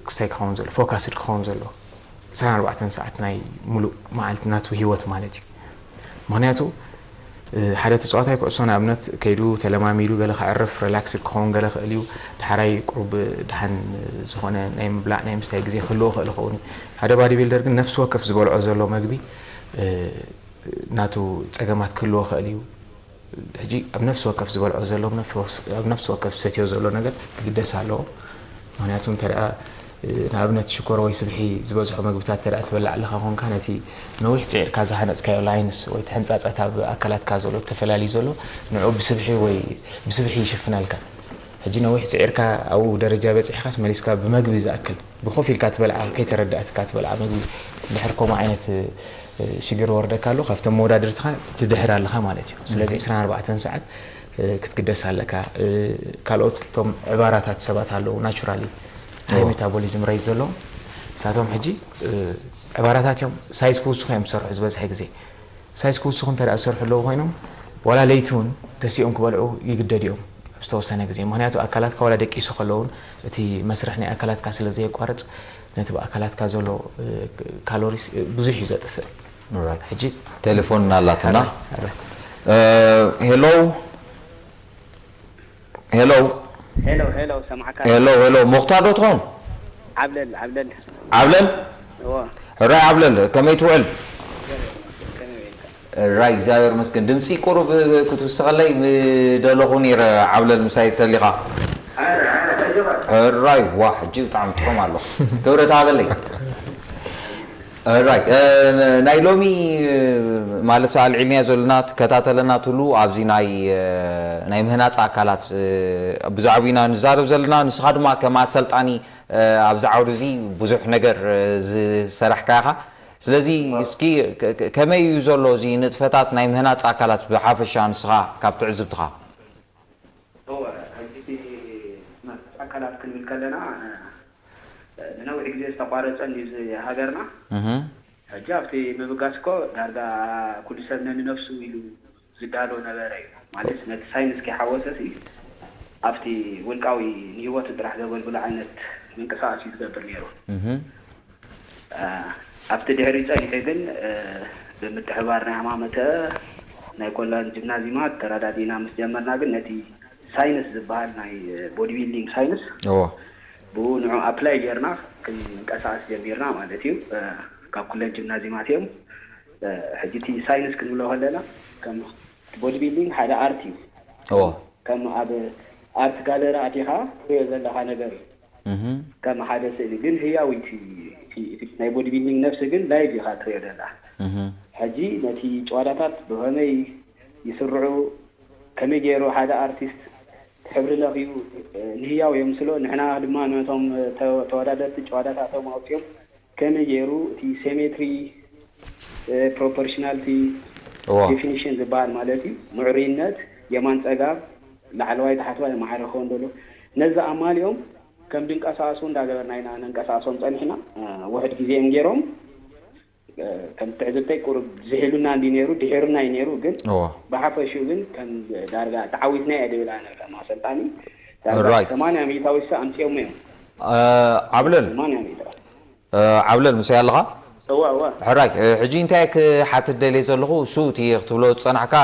ክስታይ ክኸውን ዘሎ ፎካስድ ክኸውን ዘሎ ዕስራን ኣርባዕተን ሰዓት ናይ ሙሉእ መዓልቲ ናቱ ህይወት ማለት እዩ ምክንያቱ ሓደ ተፃዋታይ ኩዕሶ ንኣብነት ከይዱ ተለማሚዱ ገለ ከዕርፍ ሪላክስድ ክኸውን ገለ ክእል እዩ ድሓራይ ቁሩብ ድሓን ዝኾነ ናይ ምብላዕ ናይ ምስታይ ግዜ ክህልዎ ክእል ይኸውን እዩ ሓደ ባዲ ቢልደር ግን ነፍሲ ወከፍ ዝበልዖ ዘሎ መግቢ ናቱ ፀገማት ክህልዎ ክእል እዩ ሕጂ ኣብ ነፍሲ ወከፍ ዝበልዖ ዘሎ ኣብ ነፍሲ ወከፍ ዝሰትዮ ዘሎ ነገር ክግደስ ኣለዎ ምክንያቱ እንተ ንኣብነት ሽኮር ወይ ስብሒ ዝበዝሖ መግብታት ተደኣ ትበልዕ ኣለኻ ኮንካ ነቲ ነዊሕ ፅዒርካ ዝሃነፅካዮ ላይንስ ወይ እቲ ሕንፃፃት ኣብ ኣካላትካ ዘሎ ተፈላልዩ ዘሎ ንዑ ብስብሒ ወይ ብስብሒ ይሽፍነልካ ሕጂ ነዊሕ ፅዒርካ ኣብኡ ደረጃ በፂሕካስ መሊስካ ብመግቢ ዝኣክል ብኮፍ ኢልካ ትበልዓ ከይተረዳእትካ ትበልዓ መግቢ ድሕር ከምኡ ዓይነት ሽግር ወርደካ ኣሎ ካብቶም መወዳድርትኻ ትድሕር ኣለኻ ማለት እዩ ስለዚ ዕስራን ኣርባዕተን ሰዓት ክትግደስ ኣለካ ካልኦት እቶም ዕባራታት ሰባት ኣለዉ ናቹራሊ ሃይ ሜታቦሊዝም ሬት ዘለዎም ንሳቶም ሕጂ ዕባራታት እዮም ሳይዝ ክውስኹ እዮም ዝሰርሑ ዝበዝሐ ግዜ ሳይዝ ክውስኹ እንተ ዝሰርሑ ኣለዉ ኮይኖም ዋላ ለይቲ እውን ተሲኦም ክበልዑ ይግደድ እዮም ኣብ ዝተወሰነ ግዜ ምክንያቱ ኣካላትካ ዋላ ደቂሱ ከለውን እቲ መስርሕ ናይ ኣካላትካ ስለ ዘየቋርፅ ነቲ ብኣካላትካ ዘሎ ካሎሪስ ብዙሕ እዩ ዘጥፍእ ሕጂ ቴሌፎን እናላትና ሄሎ ሄሎ ሄሎ ሄሎ ሰማዕካ ሄሎ ሄሎ ሙኽታር ዶ ትኾን ዓብለል ዓብለል ዓብለል እዎ ሕራይ ዓብለል ከመይ ትውዕል ከመይ ወይልካ ሕራይ እግዚኣብሔር መስገን ድምፂ ቁሩብ ክትውስኸለይ ምደለኹ ነይረ ዓብለል ምሳይ ተሊኻ ሕራይ ዋ ሕጂ ብጣዕሚ ጥዑም ኣሎ ክብረት ሃበለይ ራይት ናይ ሎሚ ማለት ኣልዒልናዮ ዘለና ትከታተለና ትሉ ኣብዚ ናይ ናይ ምህናፅ ኣካላት ብዛዕባ ኢና ንዛረብ ዘለና ንስኻ ድማ ከም ኣሰልጣኒ ኣብዚ ዓውዲ እዚ ብዙሕ ነገር ዝሰራሕካ ኢኻ ስለዚ እስኪ ከመይ እዩ ዘሎ እዚ ንጥፈታት ናይ ምህናፅ ኣካላት ብሓፈሻ ንስኻ ካብ ትዕዝብትኻ ኣካላት ክንብል ከለና ንነዊሕ ግዜ ዝተቋረፀ እንድዩ እዚ ሃገርና ሕጂ ኣብቲ ምብጋስ እኮ ዳርጋ ኩሉ ሰብ ነንነፍሱ ኢሉ ዝዳሎ ነበረ እዩ ማለት ነቲ ሳይንስ ከይሓወሰ ሲ ኣብቲ ውልቃዊ ንህይወቱ ጥራሕ ዘገልግሎ ዓይነት ምንቅስቃስ እዩ ዝገብር ነይሩ ኣብቲ ድሕሪ ፀኒሑ ግን ብምትሕባር ናይ ሃማመተ ናይ ኮላን ጅምናዚማት ተረዳዲእና ምስ ጀመርና ግን ነቲ ሳይንስ ዝበሃል ናይ ቦዲ ቢልዲንግ ሳይንስ እዎ ብኡ ንዑ ኣፕላይ ጌርና ክንቀሳቀስ ጀሚርና ማለት እዩ ካብ ኩለን ጅምናዚማት እዮም ሕጂ እቲ ሳይንስ ክንብሎ ከለና ከም ቦዲ ቢልዲንግ ሓደ ኣርት እዩ እዎ ከም ኣብ ኣርት ጋለሪ ኣቲኻ ትሪኦ ዘለኻ ነገር እዩ ከም ሓደ ስእሊ ግን ህያው እዩ ናይ ቦዲ ቢልዲንግ ነብሲ ግን ላይቭ ኢኻ ትሪኦ ዘላ ሕጂ ነቲ ጨዋታታት ብኸመይ ይስርዑ ከመይ ገይሩ ሓደ ኣርቲስት ሕብሪ ለኽዩ ንህያው የምስሎ ንሕና ድማ ነቶም ተወዳደርቲ ጨዋታታቶም ኣውፅኦም ከመይ ገይሩ እቲ ሴሜትሪ ፕሮፖርሽናልቲ እዎ ዴፊኒሽን ዝበሃል ማለት እዩ ምዕሩይነት የማን ፀጋም ላዕለዋይ ታሕተዋይ ማዕረ ክኸውን ደሎ ነዚ ኣማሊኦም ከም ድንቀሳቀሱ እንዳገበርና ኢና ነንቀሳቀሶም ፀኒሕና ውሕድ ግዜኦም ገይሮም ከም ትዕዝብተይ ቁሩብ ዝህሉና እንዲ ነይሩ ድሒሩና እዩ ነይሩ። ግን እዋ ብሓፈሽኡ ግን ከም ዳርጋ ተዓዊትና እየ ድብል ኣነ ከም ኣሰልጣኒ ዳርጋ Right. ሰማንያ ሚእታዊ ሳ ኣምፅኦም እዮም። ዓብለል ሰማንያ ሚእታ ዓብለል ምሳይ ኣለኻ? እዋ እዋ ሕራይ ሕጂ እንታይ ክሓትት ደልየ ዘለኹ፣ እሱ እቲ ክትብሎ ዝፀናሕካ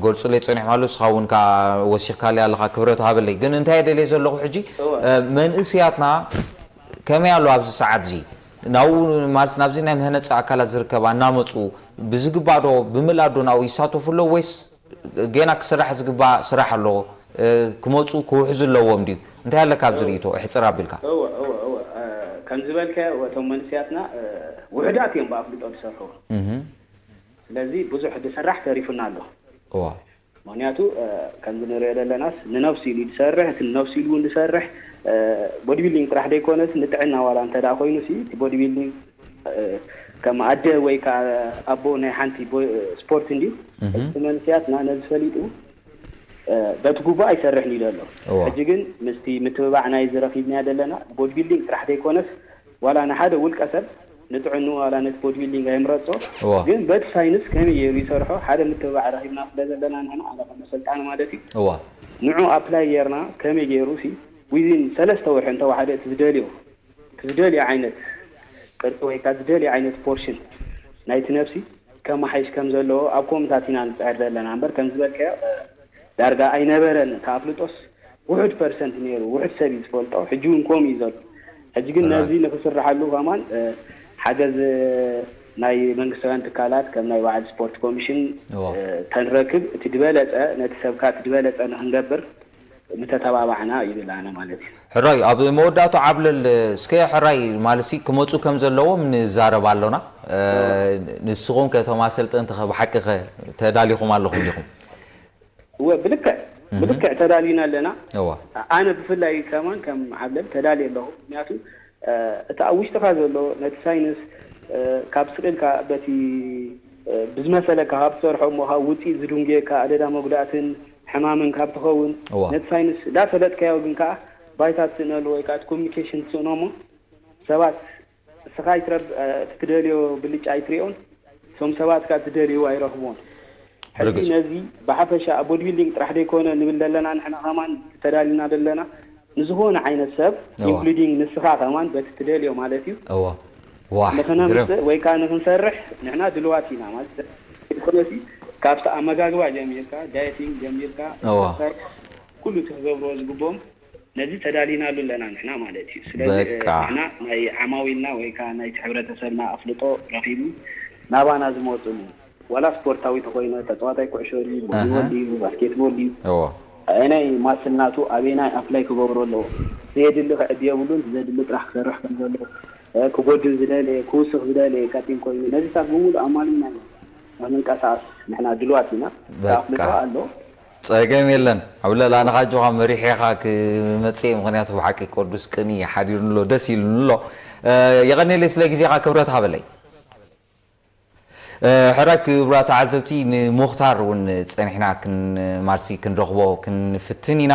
ገልፁለይ ፀኒሕ፣ ማለት ንስኻ እውን ከዓ ወሲኽካለይ ኣለኻ፣ ክብረት ሃበለይ። ግን እንታይ ደልየ ዘለኹ ሕጂ፣ መንእስያትና ከመይ ኣሎ ኣብዚ ሰዓት እዚ ናብኡ፣ ማለት ናብዚ ናይ መህነፂ ኣካላት ዝርከባ እናመፁ ብዝግባእ ዶ ብምልኣት ዶ ናብኡ ይሳተፉ ኣለዉ ወይስ ገና ክስራሕ ዝግባእ ስራሕ ኣሎ፣ ክመፁ ክውሕዙ ኣለዎም ድዩ? እንታይ ኣለካ ኣብዚ ርእይቶ? እሕፅር ኣቢልካ። እወ እወ እወ ከም ዝበልካዮ እቶም መንእስያትና ውሕዳት እዮም ብኣፍልጦ ዝሰርሑ። ስለዚ ብዙሕ ዝስራሕ ተሪፉና ኣሎ። እዋ ምክንያቱ ከምዚ ንሪኦ ዘለናስ ንነብሱ ኢሉ ዝሰርሕ፣ እቲ ንነብሱ ኢሉ እውን ዝሰርሕ፣ ቦዲ ቢልዲንግ ጥራሕ ዘይኮነስ ንጥዕና ዋላ እንተ ደኣ ኮይኑ ሲ እቲ ቦዲ ቢልዲንግ ከም ኣደ ወይ ከዓ ኣቦ ናይ ሓንቲ ስፖርት እንድዩ። እቲ መንእስያትና ነዚ ፈሊጡ በቲ ጉቡእ ኣይሰርሕን እዩ ዘሎ። ሕጂ ግን ምስቲ ምትብባዕ ናይ ዝረኪብናዮ ዘለና ቦዲ ቢልዲንግ ጥራሕ ዘይኮነስ ዋላ ንሓደ ውልቀ ሰብ ንጥዕኑ ዋላ ነቲ ቦዲ ቢልዲንግ ኣይምረጾ። ግን በቲ ሳይንስ ከመይ ገይሩ ይሰርሖ ሓደ ምትብባዕ ረኪብና ስለ ዘለና ንሕና ኣነ ከም ኣሰልጣኒ ማለት እዩ። እዋ ንዑ ኣፕላይ ጌርና ከመይ ገይሩ ሲ ዊዚን ሰለስተ ወርሒ እንተወሓደ እቲ ዝደልዮ እቲ ዝደልዮ ዓይነት ቅርፂ ወይ ከዓ ዝደልዮ ዓይነት ፖርሽን ናይቲ ነብሲ ከመሓይሽ ከም ዘለዎ ኣብ ኮምታት ኢና ንፅዕር ዘለና እምበር ከም ዝበልካዮ ዳርጋ ኣይነበረን። ካብ ኣፍልጦስ ውሑድ ፐርሰንት ነይሩ፣ ውሑድ ሰብ እዩ ዝፈልጦ፣ ሕጂ እውን ከምኡ እዩ ዘሎ። ሕጂ ግን ነዚ ንክስርሓሉ ከማን ሓገዝ ናይ መንግስታውያን ትካላት ከም ናይ ባዕል ስፖርት ኮሚሽን ተንረክብ እቲ ዝበለፀ ነቲ ሰብካ እቲ ዝበለፀ ንክንገብር ምተተባባዕና ይብል ኣነ ማለት እዩ። ሕራይ ኣብ መወዳእቱ ዓብለል እስከ ሕራይ ማለትሲ ክመፁ ከም ዘለዎም ንዛረብ ኣሎና። ንስኹም ከ እቶም ኣሰልጠንቲ ከ ብሓቂ ከ ተዳሊኹም ኣለኹም ዲኹም? እወ ብልክዕ ብልክዕ ተዳሊና ኣለና። እዋ ኣነ ብፍላይ ከማን ከም ዓብለል ተዳልየ ኣለኹ። ምክንያቱ እቲ ኣብ ውሽጥኻ ዘሎ ነቲ ሳይንስ ካብ ስቕ ኢልካ በቲ ብዝመሰለካ ካብ ትሰርሖ እሞ ካብ ውፅኢት ዝድንጉየካ ኣደዳ መጉዳእትን ሕማምን ካብ ትኸውን እዋ ነቲ ሳይንስ እንዳፈለጥካዮ ግን ከዓ ባይታ ትስእነሉ ወይ ከዓ እቲ ኮሚኒኬሽን ትስእኖ እሞ ሰባት እስኻ ኣይትረብ እቲ ትደልዮ ብልጫ ኣይትሪኦን እቶም ሰባት ከዓ ትደልይዎ ኣይረኽብዎን። ሕጂ ርግፅ ነዚ ብሓፈሻ ኣብ ቦዲ ቢልዲንግ ጥራሕ ዘይኮነ ንብል ዘለና ንሕና ከማን ተዳሊና ዘለና ንዝኾነ ዓይነት ሰብ እዋ ኢንክሉዲንግ ንስኻ ከማን በቲ ትደልዮ ማለት እዩ እዋ ዋሕ ግርም ንክነምፅእ ወይ ከዓ ንክንሰርሕ ንሕና ድልዋት ኢና ማለት እዩ። ኮነሲ ካብቲ ኣመጋግባ ጀሚርካ ዳየቲንግ ጀሚርካ እዋ ኤክሰርሳይዝ ኩሉ እቲ ክገብርዎ ዝግብኦም ነዚ ተዳሊናሉ ኣለና ንሕና ማለት እዩ። ስለዚ በቃ። ንሕና ናይ ዓማዊልና ወይ ከዓ ናይቲ ሕብረተሰብና ኣፍልጦ ረኺቡ ናባና ዝመፅሉ ዋላ ስፖርታዊ ተኮይነ ተፃዋታይ ኩዕሾ ድዩ፣ ቮሊቦል ኣሃ። ድዩ፣ ባስኬትቦል ድዩ እዎ ኣየናይ ማስል ናቱ ኣበየናይ ኣፕላይ ክገብሮ ኣለዎ ዘየድሊ ክዕድ የብሉን ዘድሊ ጥራሕ ክሰርሕ ከም ዘለዎ እ፣ ክጎድል ዝደለየ ክውስኽ ዝደለየ ቀጢን ኮይኑ ነዚታት ብምሉእ ኣማሊእና ኢና ንንቀሳቐስ ንሕና ድልዋት ኢና በቃ። ተኣፍልጦ ኣሎ ፀገም የለን ኣብ ለላ ንኻ ጆኻ መሪሕ ኢኻ ክመፅእ ምክንያቱ ብሓቂ ቅዱስ ቅኒ ሓዲሩንሎ ደስ ኢሉንሎ። የቐኒለይ ስለ ግዜኻ ክብረት ሃበለይ። ሕራይ ክቡራት ተዓዘብቲ ንሙኽታር እውን ፀኒሕና ክንማርሲ ክንረኽቦ ክንፍትን ኢና።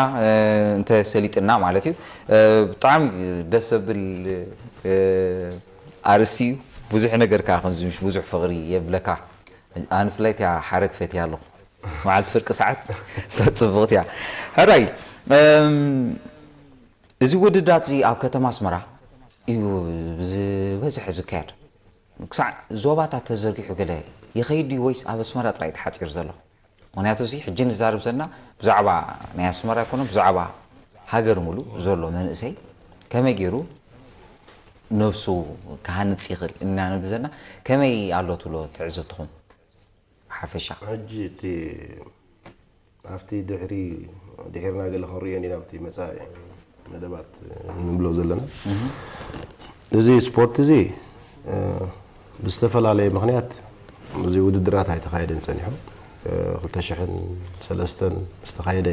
እንተሰሊጥና ማለት እዩ። ብጣዕሚ ደስ ዘብል ኣርእስቲ እዩ። ብዙሕ ነገር ከዓ ከምዚ ምሽ ብዙሕ ፍቕሪ የብለካ። ኣነ ብፍላይ እቲኣ ሓረግ ፈትያ ኣለኹ። መዓልቲ ፍርቂ ሰዓት ሰት ፅብቕቲ እያ። ሕራይ እዚ ውድድራት እዚ ኣብ ከተማ ኣስመራ እዩ ብዝበዝሐ ዝካየድ። ክሳዕ ዞባታት ተዘርጊሑ ገለ ይኸይድ ድዩ ወይስ ኣብ ኣስመራ ጥራይ ተሓፂሩ ዘሎ? ምክንያቱ እዚ ሕጂ ንዛረብ ዘለና ብዛዕባ ናይ ኣስመራ ኣይኮነ ብዛዕባ ሃገር ሙሉእ ዘሎ መንእሰይ ከመይ ገይሩ ነብሱ ክሃንፅ ይኽእል እና ንብል ዘለና ከመይ ኣሎ ትብሎ ትዕዝብትኹም ሓፈሻ? ሕጂ እቲ ኣብቲ ድሕሪ ድሒርና ገለ ክንሪኦ ኢና ኣብቲ መፃኢ መደባት ንብሎ ዘለና እዚ ስፖርት እዚ ብዝተፈላለየ ምክንያት እዚ ውድድራት ኣይተኻየደን ፀኒሑ ክልተ ሽሕን ሰለስተን ዝተኻየደ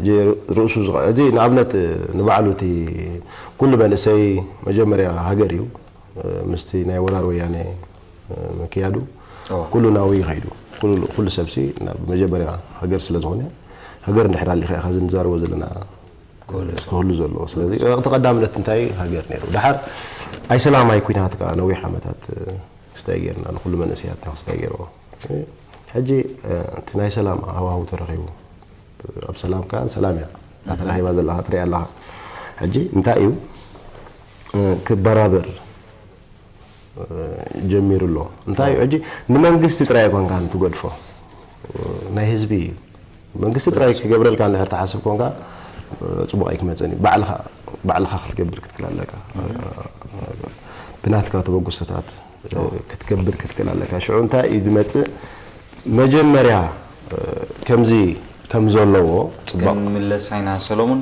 እዩ ርእሱ እዚ ንኣብነት ንባዕሉ እቲ ኩሉ መንእሰይ መጀመርያ ሃገር እዩ ምስቲ ናይ ወራር ወያነ ምክያዱ ኩሉ ናብኡ ይኸይዱ ኩሉ ሰብሲ መጀመርያ ሃገር ስለ ዝኾነ ሃገር እንድሕር ኣሊኻ ኢኻ ዝንዛረቦ ዘለና ክህሉ ዘለዎ ስለዚ እቲ ቀዳምነት እንታይ ሃገር ነይሩ ድሓር ኣይሰላማይ ኩናት ከዓ ነዊሕ ዓመታት ክስታይ ጌርና፣ ንኹሉ መንእሰያትና ክስታይ ጌርዎ። ሕጂ እቲ ናይ ሰላም ሃዋህው ተረኺቡ፣ ኣብ ሰላም ከኣ ሰላም እያ ተረኺባ ዘለኻ ትሪኣ ኣለኻ። ሕጂ እንታይ እዩ ክበራበር ጀሚሩ ኣሎ? እንታይ እዩ ሕጂ ንመንግስቲ ጥራይ ኣይኮንካን ትገድፎ፣ ናይ ህዝቢ እዩ። መንግስቲ ጥራይ ክገብረልካ እንድሕር ትሓስብ ኮንካ ጽቡቕ ኣይክመጽእን እዩ። ባዕልኻ ባዕልኻ ክትገብር ክትክእል ኣለካ። ብናትካ ተበግሶታት ክትገብር ክትክእል ኣለካ። ሽዑ እንታይ እዩ ዝመጽእ? መጀመርያ ከምዚ ከም ዘለዎ ጽባቕ ክንምለስ ኢና ሰሎሙን።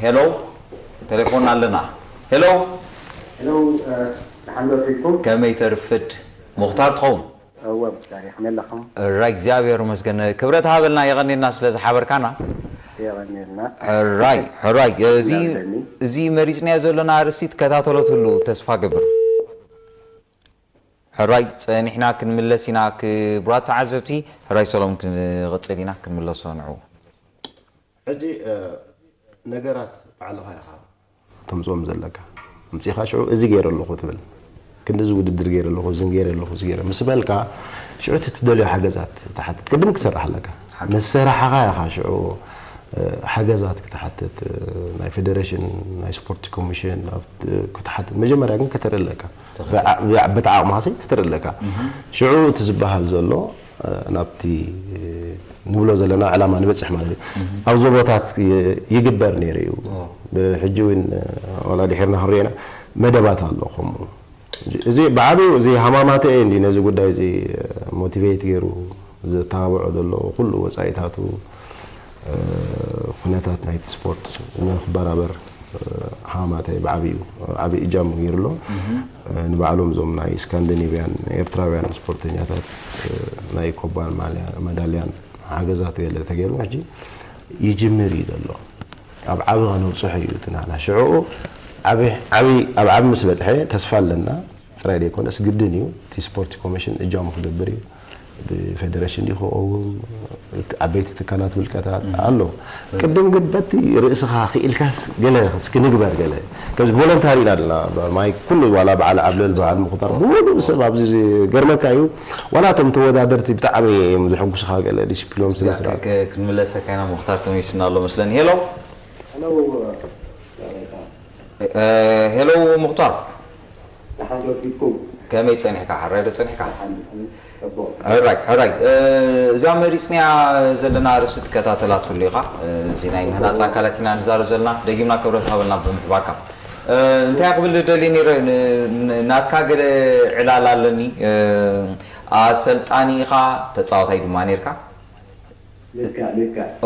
ሄሎ ቴሌፎን ኣለና። ሄሎ ሄሎ፣ ደሓን ዶ ትሪኩም? ከመይ ተርፍድ? ሙኽታር ትኸውን? እወ፣ ሙኽታር፣ ከመይ ኣለኹም? ራይ እግዚኣብሔር ይመስገን። ክብረት ሃበልና፣ የቐኔልና ስለ ዝሓበርካና። የቐኔልና። ሕራይ ሕራይ። እዚ መሪፅናዮ ዘለና ኣርእስቲ ትከታተሎ ትህሉ ተስፋ ገብር። ሕራይ ጸኒሕና ክንምለስ ኢና ክቡራት ተዓዘብቲ። ሕራይ ሰሎም ክንቕጽል ኢና ክንምለሶ ንዑ። ሕጂ ነገራት ባዕልኻ ኢኻ ተምፅኦም ዘለካ። ኣምፂኻ ሽዑ እዚ ገይረ ኣለኹ ትብል። ክንዲ እዚ ውድድር ገይረ ኣለኹ፣ እዚ ገይረ ኣለኹ፣ እዚ ገይረ ምስ በልካ ሽዑ እቲ ትደልዮ ሓገዛት ትሓትት። ቅድም ክሰርሕ ኣለካ። መሰራሕኻ ኢኻ ሽዑ ሓገዛት ክትሓትት፣ ናይ ፌደሬሽን ናይ ስፖርት ኮሚሽን ክትሓትት። መጀመርያ ግን ከተርኢ ኣለካ። ብዓቢ ኣቕምኻ ከተርኢ ኣለካ። ሽዑ እቲ ዝበሃል ዘሎ ናብቲ ንብሎ ዘለና ዕላማ ንበፅሕ ማለት እዩ። ኣብ ዞቦታት ይግበር ነይሩ እዩ። ሕጂ እውን ዋላ ድሒርና ክንሪኦና መደባት ኣሎ ከምኡ። እዚ ብዓቢኡ እዚ ሃማማተ እየ እንዲ ነዚ ጉዳይ እዚ ሞቲቬት ገይሩ ዘተባብዖ ዘሎ ኩሉ ወፃኢታቱ ኩነታት ናይቲ ስፖርት ንክበራበር ሃማማተ ብዓቢኡ ዓቢ እጃሙ ገይሩ ኣሎ። ንባዕሎም እዞም ናይ ስካንዲኔቭያን ኤርትራውያን ስፖርተኛታት ናይ ኮባን ማልያ መዳልያን ሓገዛት ገለ ተገይሩ ሕጂ ይጅምር እዩ ዘሎ። ኣብ ዓቢ ከነብፅሖ እዩ እቲ ናና ሽዕኡ ዓቢ ዓቢ ኣብ ዓቢ ምስ በፅሐ ተስፋ ኣለና። ጥራይ ዘይኮነስ ግድን እዩ እቲ ስፖርት ኮሚሽን እጃሙ ክገብር እዩ። ብፌደሬሽን ድዩ ክኸውን ዓበይቲ ትካላት ውልቀታት ኣሎ። ቅድም ግን በቲ ርእስኻ ክኢልካስ ገለ እስኪ ንግበር ገለ ከምዚ ቮለንታሪ ኢና ኣለና። ማይ ኩሉ ዋላ በዓል ዓብለል በዓል ምኹታር ብሙሉእ ሰብ ኣብዚ ገርመካ እዩ። ዋላ እቶም ተወዳደርቲ ብጣዕሚ እዮም ዝሕጉስኻ ገለ ዲስፕሊኖም ስነ ስርዓት። ክንምለሰካ ኢና። ሙኽታር ተመይስና ኣሎ መስለኒ። ሄሎ ሄሎ ሙኽታር። ከመይ ጸኒሕካ? ሕራይ ዶ ጸኒሕካ? ሕራይ ሕራይ። እዛ መሪጽንያ ዘለና ኣርእስቲ ትከታተላ ትህሉ ኢኻ። እዚ ናይ ምህናጽ ኣካላት ኢና ንዛረብ ዘለና። ደጊምና ክብረት ሃበልና ብምሕባርካ። እንታይ ክብል ደልየ ነይረ፣ ናትካ ገለ ዕላል ኣለኒ። ኣሰልጣኒ ኢኻ፣ ተጻዋታይ ድማ ነርካ።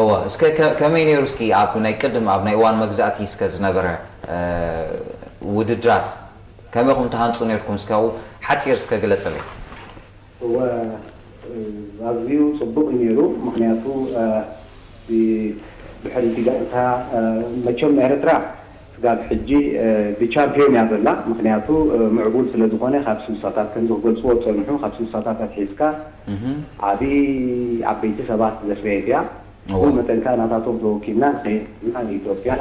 እወ፣ እስከ ከመይ ነይሩ እስኪ ኣብ ናይ ቅድም ኣብ ናይ እዋን መግዛእቲ እስከ ዝነበረ ውድድራት ከመይ ኹም ትሃንጹ ነርኩም እስከ ሓጺር እስከ ግለጸለይ። እወ፣ ኣዝዩ ጽቡቕ እዩ ነይሩ። ምኽንያቱ ድሕሪ እቲ ጋንታ መቸም ኤርትራ ስጋብ ሕጂ ብቻምፒዮን እያ ዘላ። ምኽንያቱ ምዕቡል ስለ ዝኾነ ካብ ስልሳታት ከምዚ ክገልጽዎ ዝጸንሑ ካብ ስልሳታት ኣትሒዝካ ዓቢ ዓበይቲ ሰባት ዘፍረየት እያ። ብኡ መጠን ከኣ ናታቶም ተወኪልና ንኸይድና ንኢትዮጵያ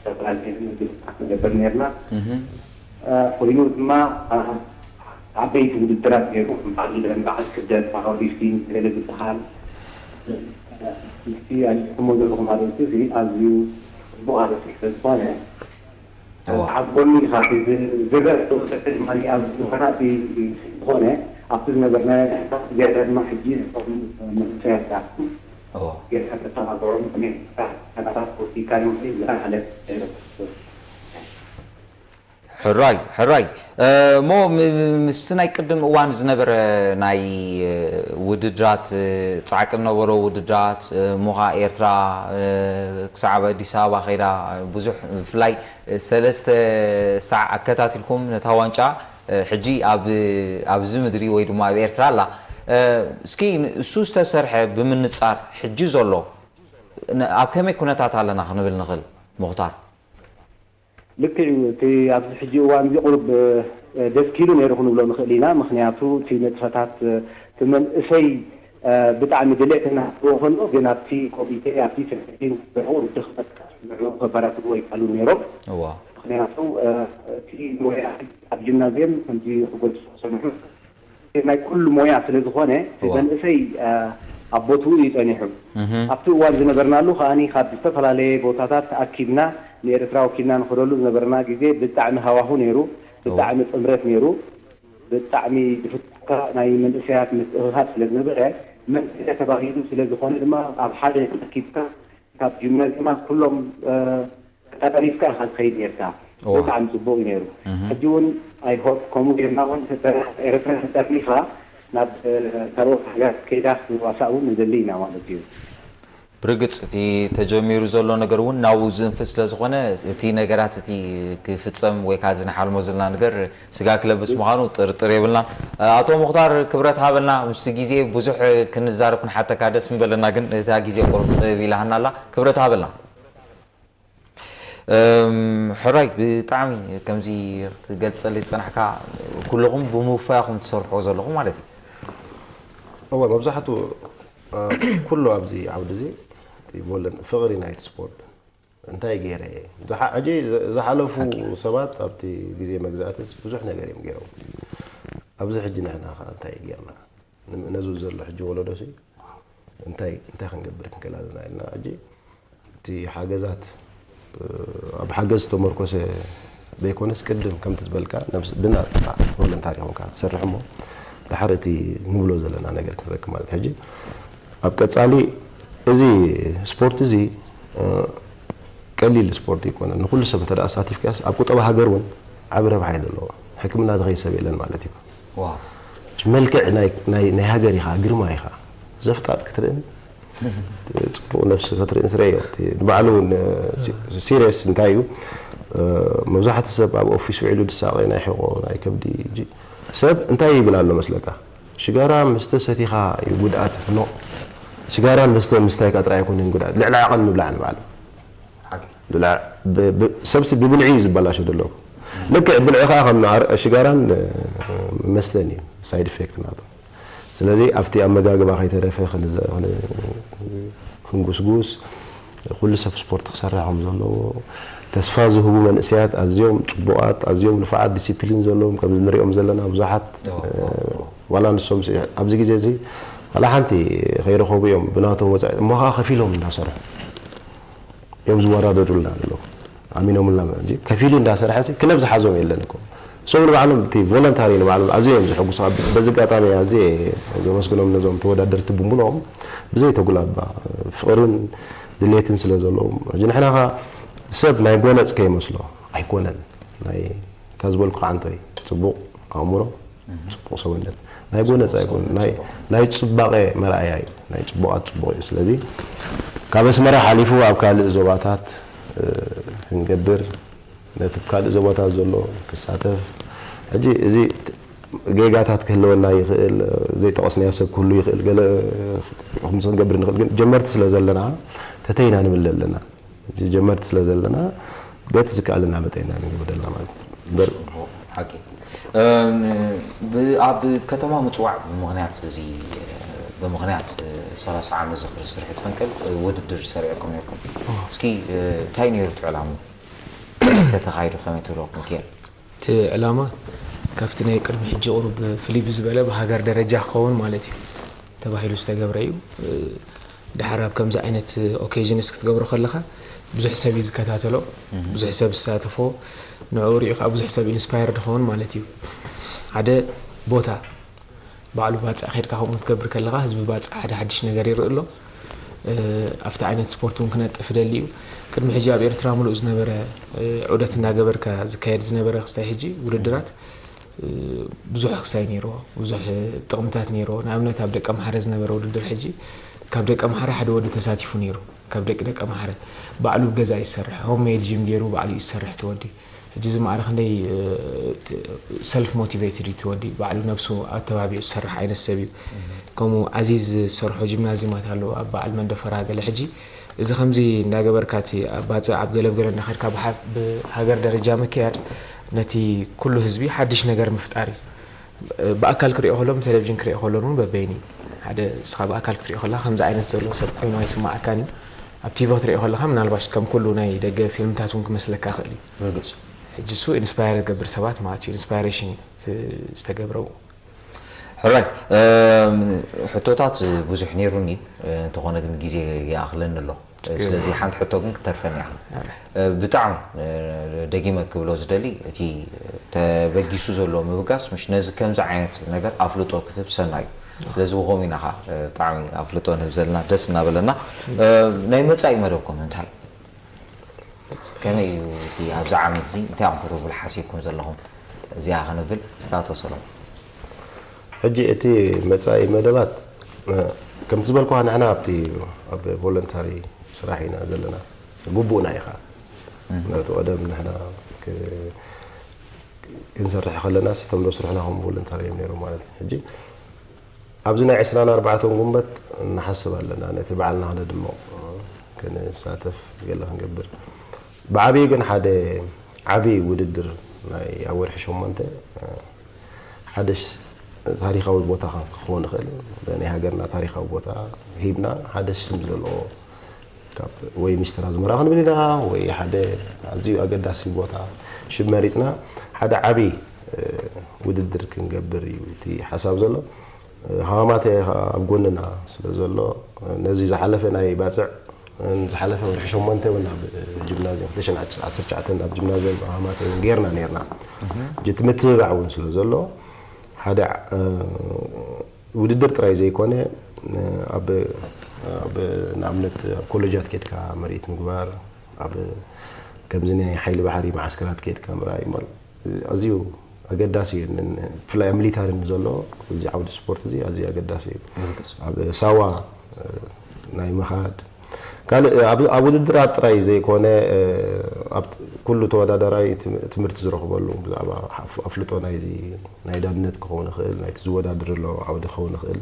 ሰብራል ንገብር ነርና። ኮይኑ ድማ ዓበይቲ ውድድራት ገይሩ ከም በዓል በዓል ክብደት ፓወር ሊፍቲንግ ገለ ዝበሃል ምስቲ ኣሊኹሞ ዘለኹም ኣርእስቲ እዚ ኣዝዩ ጽቡቕ ኣርእስቲ ስለ ዝኾነ ኣብ ጎኒ ኢኻ ዝገበረ ተወሰደ ድማ ኣብ ዝኾና ዝኾነ ኣብቲ ዝነበርና ዝያዳ ድማ ሕጂ ዝኾኑ መንእሰያት ጌርካ ተተባብዖም ከመይ ጌርካ ተናታት ወሲድካ ንምርኢት ዝለዓለ ሕራይ ሕራይ እሞ ምስቲ ናይ ቅድም እዋን ዝነበረ ናይ ውድድራት ፃዕቂ ዝነበሮ ውድድራት እሞ ከዓ ኤርትራ ክሳዕ ኣብ ኣዲስ ኣበባ ከይዳ ብዙሕ ብፍላይ ሰለስተ ሳዕ ኣከታቲልኩም ነታ ዋንጫ ሕጂ ኣብዚ ምድሪ ወይ ድማ ኣብ ኤርትራ ኣላ። እስኪ እሱ ዝተሰርሐ ብምንፃር ሕጂ ዘሎ ኣብ ከመይ ኩነታት ኣለና ክንብል ንኽእል ሙኽታር? ልክዕ እዩ። እቲ ኣብዚ ሕጂ እዋን እዚ ቁሩብ ደስኪሉ ነይሩ ክንብሎ ንኽእል ኢና። ምኽንያቱ እቲ ንጥፈታት እቲ መንእሰይ ብጣዕሚ ድሌት እናሃለዎ ከሎ ግን ኣብቲ ኮሚቴ ኣብቲ ፌደሬሽን ንዕኡ ድኽመት ንዕኡ ከበራትዕዎ ይከኣሉ ነይሮም። እዋ ምክንያቱ እቲ ሞያ ኣብ ጂምናዝየም ከምዚ ክገልፁ ሰምዑ ናይ ኩሉ ሞያ ስለ ዝኾነ መንእሰይ ኣብ ቦትኡ እዩ ፀኒሑ። ኣብቲ እዋን ዝነበርናሉ ከዓኒ ካብ ዝተፈላለየ ቦታታት ተኣኪብና ንኤርትራ ወኪልና ንኸደሉ ዝነበርና ግዜ ብጣዕሚ ሃዋሁ ነይሩ። ብጣዕሚ ጥምረት ነይሩ። ብጣዕሚ ዝፍትካ ናይ መንእሰያት ምትእኽኻብ ስለ ዝነበረ መንእሰያ ተባሂሉ ስለ ዝኾነ ድማ ኣብ ሓደ ተኣኪብካ ካብ ጂምናዝየማት ኩሎም ቀጠሊፍካ ኢኻ ትኸይድ ነርካ። ብጣዕሚ ፅቡቅ እዩ ነይሩ። ሕጂ እውን ኣይሆፕ ከምኡ ጌርና እውን ኤርትራ ተጠርኒፋ ናብ ካልኦት ሃገራት ከይዳ ክትዋሳእ እውን ንደሊ ኢና ማለት እዩ። ብርግጽ እቲ ተጀሚሩ ዘሎ ነገር እውን ናብኡ ዝንፍስ ስለ ዝኾነ እቲ ነገራት እቲ ክፍጸም ወይ ከዓ እዚ ንሓልሞ ዘለና ነገር ስጋ ክለብስ ምዃኑ ጥርጥር የብልናን። ኣቶ ሙኽታር ክብረት ሃበልና፣ ምስቲ ግዜ ብዙሕ ክንዛረብ ክንሓተካ ደስ ምበለና፣ ግን እታ ግዜ ቁሩብ ጽብብ ኢላሃና ኣላ። ክብረት ሃበልና። ሕራይ ብጣዕሚ ከምዚ ክትገልጸለይ ዝጸናሕካ ኩልኹም ብምውፋያኹም ትሰርሕዎ ዘለኹም ማለት እዩ። እወ መብዛሕትኡ ኩሉ ኣብዚ ዓውዲ እዚ ቮለን ፍቕሪ ናይቲ ስፖርት እንታይ ገይረ እየ ሕጂ ዝሓለፉ ሰባት ኣብቲ ግዜ መግዛእትስ ብዙሕ ነገር እዮም ገይሮም ኣብዚ ሕጂ ንሕና ከዓ እንታይ ገይርና ነዚ ዘሎ ሕጂ ወለዶ ሲ እንታይ እንታይ ክንገብር ክንክእል ኣለና ኢልና ሕጂ እቲ ሓገዛት ኣብ ሓገዝ ዝተመርኮሰ ዘይኮነስ ቅድም ከምቲ ዝበልካ ብና ቮለንታሪ ኾንካ ትሰርሕ እሞ ድሓር እቲ ንብሎ ዘለና ነገር ክንረክብ ማለት ሕጂ ኣብ ቀፃሊ እዚ ስፖርት እዚ ቀሊል ስፖርት ይኮነ ንኩሉ ሰብ እንተ ኣሳቲፍካስ ኣብ ቁጠባ ሃገር እውን ዓቢ ረብሓ እዩ ዘለዎ ሕክምና ዝኸይ ሰብ የለን ማለት እዩ መልክዕ ናይ ሃገር ኢኻ ግርማ ኢኻ ዘፍጣጥ ክትርእን ፅቡቅ ነብሲ ክትርእን ስረዮ ንባዕሉ እውን ሲሪየስ እንታይ እዩ መብዛሕቲ ሰብ ኣብ ኦፊስ ውዒሉ ድሳቀ ናይ ሕቆ ናይ ከብዲ ሰብ እንታይ ይብል ኣሎ መስለካ ሽጋራ ምስተ ሰቲኻ እዩ ጉድኣት ኖ ሽጋራን መስተ ምስታይ ካ ጥራይ ኣይኮነን ጉድኣት ልዕሊ ዓቐን ምብላዕ ንባዕሉ ሰብሲ ብብልዒ እዩ ዝበላሾ ዘሎ ልክዕ ብልዒ ከዓ ከም ሽጋራን መስተን እዩ ሳይድ ኢፌክት ናቱ ስለዚ ኣብቲ ኣመጋግባ ከይተረፈ ክንጉስጉስ ኩሉ ሰብ ስፖርት ክሰርሕ ከም ዘለዎ ተስፋ ዝህቡ መንእሰያት ኣዝዮም ፅቡቃት ኣዝዮም ንፉዓት ዲሲፕሊን ዘለዎም ከምዚ ንሪኦም ዘለና ብዙሓት ዋላ ንሶም ኣብዚ ግዜ እዚ ዋላ ሓንቲ ከይረኸቡ እዮም ብናቶም ወፃኢ እሞ ከዓ ከፊሎም እንዳሰርሑ እዮም ዝወዳደሩልና ኣለዉ ኣሚኖምልና ከፊሉ እንዳሰርሐ ክለብ ዝሓዞም የለን እኮ እሶም ንባዕሎም እቲ ቮለንታሪ ንባዕሎም ኣዝዮም እዮም ዝሕጉሱ በዚ ኣጋጣሚ ኣዝየ ዘመስግኖም ነዞም ተወዳደርቲ ብምሎም ብዘይተጉላባ ፍቅርን ድሌትን ስለ ዘለዎም ሕጂ ንሕና ከዓ ሰብ ናይ ጎነፅ ከይመስሎ ኣይኮነን ናይ እታ ዝበልኩ ዓንቶይ ፅቡቅ ኣእምሮ ፅቡቅ ሰውነት ናይ ጎነፅ ኣይኮን ናይ ፅባቀ መርኣያ እዩ ናይ ፅቡቃት ፅቡቅ እዩ ስለዚ ካብ ኣስመራ ሓሊፉ ኣብ ካልእ ዞባታት ክንገብር ነቲ ካልእ ዞባታት ዘሎ ክሳተፍ ሕጂ እዚ ጌጋታት ክህልወና ይኽእል ዘይጠቐስናዮ ሰብ ክህሉ ይኽእል ገለ ከምዚ ክንገብር ንኽእል ግን ጀመርቲ ስለ ዘለና ተተይና ንብል ኣለና ጀመርቲ ስለ ዘለና በቲ ዝከኣለና መጠንና ንገብር ዘለና ማለት እዩ ሓቂ ኣብ ከተማ ምፅዋዕ ብምክንያት እዚ ብምክንያት ሰላሳ ዓመት ዝኽሪ ስርሒት ፈንቅል ውድድር ሰሪዕኩም ነርኩም እስኪ እንታይ ነይሩ እቲ ዕላሙ ከተኻይዱ ከመይ ትብሎ ምክኤል እቲ ዕላማ ካብቲ ናይ ቅድሚ ሕጂ ቁሩብ ፍልይ ብዝበለ ብሃገር ደረጃ ክኸውን ማለት እዩ ተባሂሉ ዝተገብረ እዩ ድሓር ኣብ ከምዚ ዓይነት ኦኬዥንስ ክትገብሮ ከለኻ ብዙሕ ሰብ እዩ ዝከታተሎ ብዙሕ ሰብ ዝሳተፎ ንዕኡ ሪኡ ከዓ ብዙሕ ሰብ ኢንስፓየርድ ክኸውን ማለት እዩ ሓደ ቦታ ባዕሉ ባፅዕ ከድካ ከምኡ ክትገብር ከለካ ህዝቢ ባፅዕ ሓደ ሓድሽ ነገር ይርኢ ኣሎ ኣብቲ ዓይነት ስፖርት እውን ክነጥፍ ደሊ እዩ ቅድሚ ሕጂ ኣብ ኤርትራ ሙሉእ ዝነበረ ዑደት እናገበርካ ዝካየድ ዝነበረ ክስታይ ሕጂ ውድድራት ብዙሕ ክሳይ ነይርዎ ብዙሕ ጥቕምታት ነይርዎ ንኣብነት ኣብ ደቂ ኣምሓረ ዝነበረ ውድድር ሕጂ ካብ ደቂ ኣምሓረ ሓደ ወዲ ተሳቲፉ ነይሩ ካብ ደቂ ደቂ ኣምሓረ ባዕሉ ብገዛ ይሰርሕ ሆም ሜድ ጂም ገይሩ ባዕሉ ይሰርሕ ትወዲ ሕጂ እዚ ማዕረ ክንደይ ሰልፍ ሞቲቬትድ እዩ ትወዲ ባዕሉ ነብሱ ኣተባቢዑ ዝሰርሕ ዓይነት ሰብ እዩ ከምኡ ዓዚዝ ዝሰርሖ ጂምናዚማት ኣለዎ ኣብ በዓል መንደፈራ ገለ ሕጂ እዚ ከምዚ እንዳገበርካ እቲ ባፅዕ ኣብ ገለብ ገለ እንዳኸድካ ብሃገር ደረጃ ምክያድ ነቲ ኩሉ ህዝቢ ሓድሽ ነገር ምፍጣር እዩ ብኣካል ክሪኦ ከሎ ብቴሌቪዥን ክሪኦ ከሎን እውን በበይኒ ሓደ እስኻ ብኣካል ክትሪኦ ከለካ ከምዚ ዓይነት ዘሎ ሰብ ኮይኑ ኣይስማዓካን እዩ ኣብ ቲቪ ክትሪኦ ከለካ ምናልባሽ ከም ኩሉ ናይ ደገ ፊልምታት እውን ክመስለካ ይኽእል እዩ ርግፅ ሕጂ እሱ ኢንስፓየር ዝገብር ሰባት ማለት እዩ። ኢንስፓይሬሽን ዝተገብረው ሕራይ ሕቶታት ብዙሕ ነይሩኒ፣ እንተኾነ ግን ግዜ ይኣኽለኒ ኣሎ። ስለዚ ሓንቲ ሕቶ ግን ክትተርፈኒ እያ። ብጣዕሚ ደጊመ ክብሎ ዝደሊ፣ እቲ ተበጊሱ ዘሎ ምብጋስ፣ ምሽ ነዚ ከምዚ ዓይነት ነገር ኣፍልጦ ክትህብ ሰናይ እዩ። ስለዚ ብኸምኡ ኢና ኸዓ ብጣዕሚ ኣፍልጦ ንህብ ዘለና፣ ደስ እናበለና። ናይ መጻኢ መደብኩም እንታይ? ከመይ እዩ እቲ ኣብዚ ዓመት እዚ እንታይ እዮም ክትብሉ ሓሲብኩም ዘለኹም? እዚኣ ክንብል እስካቶ ሰሎም። ሕጂ እቲ መጻኢ መደባት ከምቲ ዝበልኩኻ ንሕና ኣብቲ ኣብ ቮለንታሪ ስራሕ ኢና ዘለና። ግቡእና ኢኻ። ነቲ ቀደም ንሕና ክንሰርሕ ከለና ሲቶም ዶ ስርሕና ከም ቮለንታሪ እዮም ነይሮም ማለት እዩ። ሕጂ ኣብዚ ናይ ዕስራን ኣርባዕተን ጉንበት ንሓስብ ኣለና፣ ነቲ በዓልና ክነድምቕ፣ ክንሳተፍ፣ ገለ ክንገብር። ብዓብዪ ግን ሓደ ዓብዪ ውድድር ናይ ኣብ ወርሒ ሸሞንተ ሓደ ታሪኻዊ ቦታ ክኸውን ይኽእል፣ ናይ ሃገርና ታሪኻዊ ቦታ ሂብና ሓደ ሽም ዘለዎ ካብ ወይ ሚስተር ኣዝመራ ክንብል ኢና ወይ ሓደ ኣዝዩ ኣገዳሲ ቦታ ሽም መሪፅና ሓደ ዓብዪ ውድድር ክንገብር እዩ እቲ ሓሳብ ዘሎ። ሃማማተ ኣብ ጎንና ስለ ዘሎ ነዚ ዝሓለፈ ናይ ባፅዕ ዝሓለፈ ወርሒ ሸሞንተ እውን ኣብ ጅምናዝየም ክልተ ሽሕን ዓሰርተ ትሽዓተን ኣብ ጅምናዝየም ሃማማተ እውን ጌርና ነርና። እቲ ምትብባዕ እውን ስለ ዘሎ ሓደ ውድድር ጥራይ ዘይኮነ ኣብ ንኣብነት ኣብ ኮሌጃት ኬድካ ምርኢት ምግባር ኣብ ከምዚ ናይ ሓይሊ ባሕሪ መዓስከራት ኬድካ ምርኣይ ማለት ኣዝዩ ኣገዳሲ እዩ። ብፍላይ ኣብ ሚሊታሪ ንዘሎ እዚ ዓውዲ ስፖርት እዚ ኣዝዩ ኣገዳሲ እዩ። ኣብ ሳዋ ናይ ምኻድ ካልእ ኣብ ውድድራት ጥራይ ዘይኮነ ኣብ ኩሉ ተወዳዳራይ ትምህርቲ ዝረኽበሉ ብዛዕባ ኣፍልጦ ናይዚ ናይ ዳንነት ክኸውን ይኽእል ናይቲ ዝወዳድር ኣሎ ዓውዲ ክኸውን ይኽእል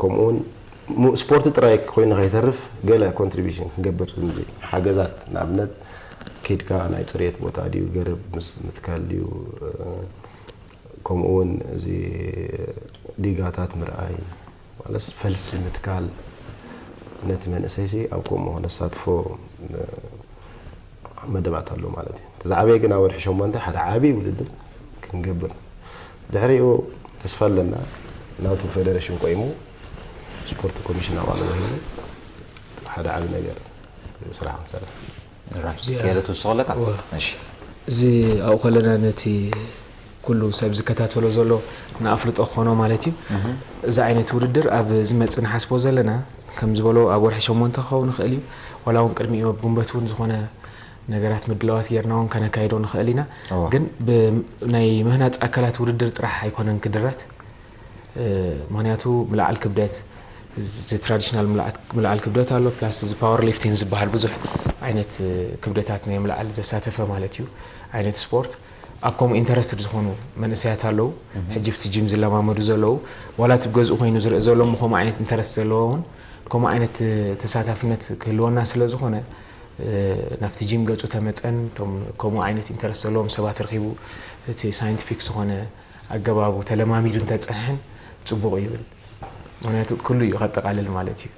ከምኡውን ስፖርት ጥራይ ኮይኑ ከይተርፍ ገለ ኮንትሪቢሽን ክንገብር ሓገዛት ንኣብነት ኬድካ ናይ ፅሬት ቦታ ድዩ ገረብ ምስ ምትካል ድዩ ከምኡ እውን እዚ ዲጋታት ምርኣይ ማለት ፈልሲ ምትካል ነቲ መንእሰይሲ ኣብ ከምኡ ከነሳትፎ መደባት ኣሎ ማለት እዩ። ተዛዕበየ ግን ኣብ ወርሒ ሸሞንተ ሓደ ዓብዪ ውድድር ክንገብር ድሕሪኡ ተስፋ ኣለና ናቱ ፌደሬሽን ቆይሙ ስፖርት ኮሚሽን ኣባል ወሂቡ ሓደ ዓብዪ ነገር ስራሕ ክንሰርሕ ከየለ ትውስኾ ኣለካ? እሺ። እዚ ኣብኡ ከለና ነቲ ኩሉ ሰብ ዝከታተሎ ዘሎ ንኣፍልጦ ክኾኖ ማለት እዩ። እዚ ዓይነት ውድድር ኣብ ዝመፅእ ንሓስቦ ዘለና ከም ዝበሎ ኣብ ወርሒ ሸሞንተ ክኸውን ይኽእል እዩ። ዋላ እውን ቅድሚኡ ኣብ ጉንበት እውን ዝኾነ ነገራት ምድላዋት ጌርና እውን ከነካይዶ ንኽእል ኢና። ግን ናይ ምህናፅ ኣካላት ውድድር ጥራሕ ኣይኮነን ክድረት ምክንያቱ ምልዓል ክብደት እዚ ትራዲሽናል ምልዓል ክብደት ኣሎ ፕላስ እዚ ፓወር ሊፍቲንግ ዝበሃል ብዙሕ ዓይነት ክብደታት ናይ ምልዓል ዘሳተፈ ማለት እዩ ዓይነት ስፖርት ኣብ ከምኡ ኢንተረስትድ ዝኾኑ መንእሰያት ኣለዉ ሕጂ ብቲ ጂም ዝለማመዱ ዘለዉ ዋላ እቲ ገዝኡ ኮይኑ ዝርኢ ዘሎ ከምኡ ዓይነት ኢንተረስት ዘለዎ እውን ከምኡ ዓይነት ተሳታፍነት ክህልወና ስለ ዝኾነ ናብቲ ጂም ገፁ ተመፀን ከምኡ ዓይነት ኢንተረስት ዘለዎም ሰባት ረኺቡ እቲ ሳይንቲፊክ ዝኾነ ኣገባቡ ተለማሚዱ እንተፀንሐን ፅቡቕ ይብል ምክንያቱ ኩሉ እዩ ከጠቃልል ማለት እዩ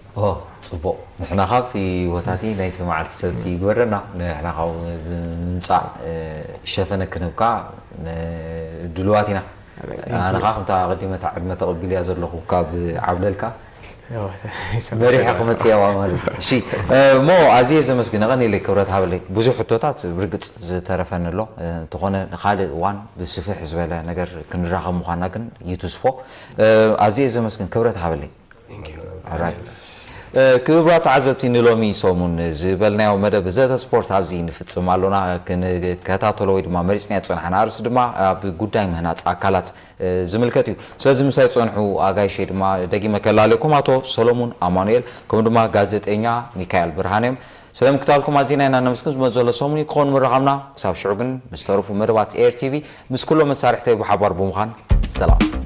ፅቡቕ ንሕና ካብቲ ቦታቲ ናይቲ መዓልቲ ሰብቲ ይግበረና ንሕና ካብ ብምምፃእ ሸፈነ ክንብካ ድልዋት ኢና ኣነ ከዓ ከምታ ቀዲመታ ዕድመ ተቐቢልያ ዘለኹ ካብ ዓብለልካ መሪሐ ክመፅእ ያዋ ማለት እዩ እሺ እሞ ኣዝየ ዘመስግን ቀኒለይ ክብረት ሃበለይ ብዙሕ ሕቶታት ብርግፅ ዝተረፈኒ ኣሎ እንተኾነ ንካልእ እዋን ብስፍሕ ዝበለ ነገር ክንራኸብ ምዃንና ግን ይትስፎ ኣዝየ ዘመስግን ክብረት ሃበለይ ክብራት ተዓዘብቲ ንሎሚ ሰሙን ዝበልናዮ መደብ ዘተ ስፖርት ኣብዚ ንፍፅም ኣሎና ክንከታተሎ ወይ ድማ መሪፅናዮ ዝፀናሕና ኣርእስቲ ድማ ኣብ ጉዳይ ምህናፅ ኣካላት ዝምልከት እዩ ስለዚ ምሳይ ዝፀንሑ ኣጋይሸይ ድማ ደጊመ ከላለኩም ኣቶ ሰሎሙን ኣማኑኤል ከምኡ ድማ ጋዜጠኛ ሚካኤል ብርሃን እዮም ስለምክታልኩም ኣዚና ኢና ነመስግን ዝመፅ ዘሎ ሰሙን እዩ ክኾን ምረኻብና ክሳብ ሽዑ ግን ምስ ተረፉ መደባት ኤር ቲቪ ምስ ኩሎም መሳርሕተይ ብሓባር ብምዃን ሰላም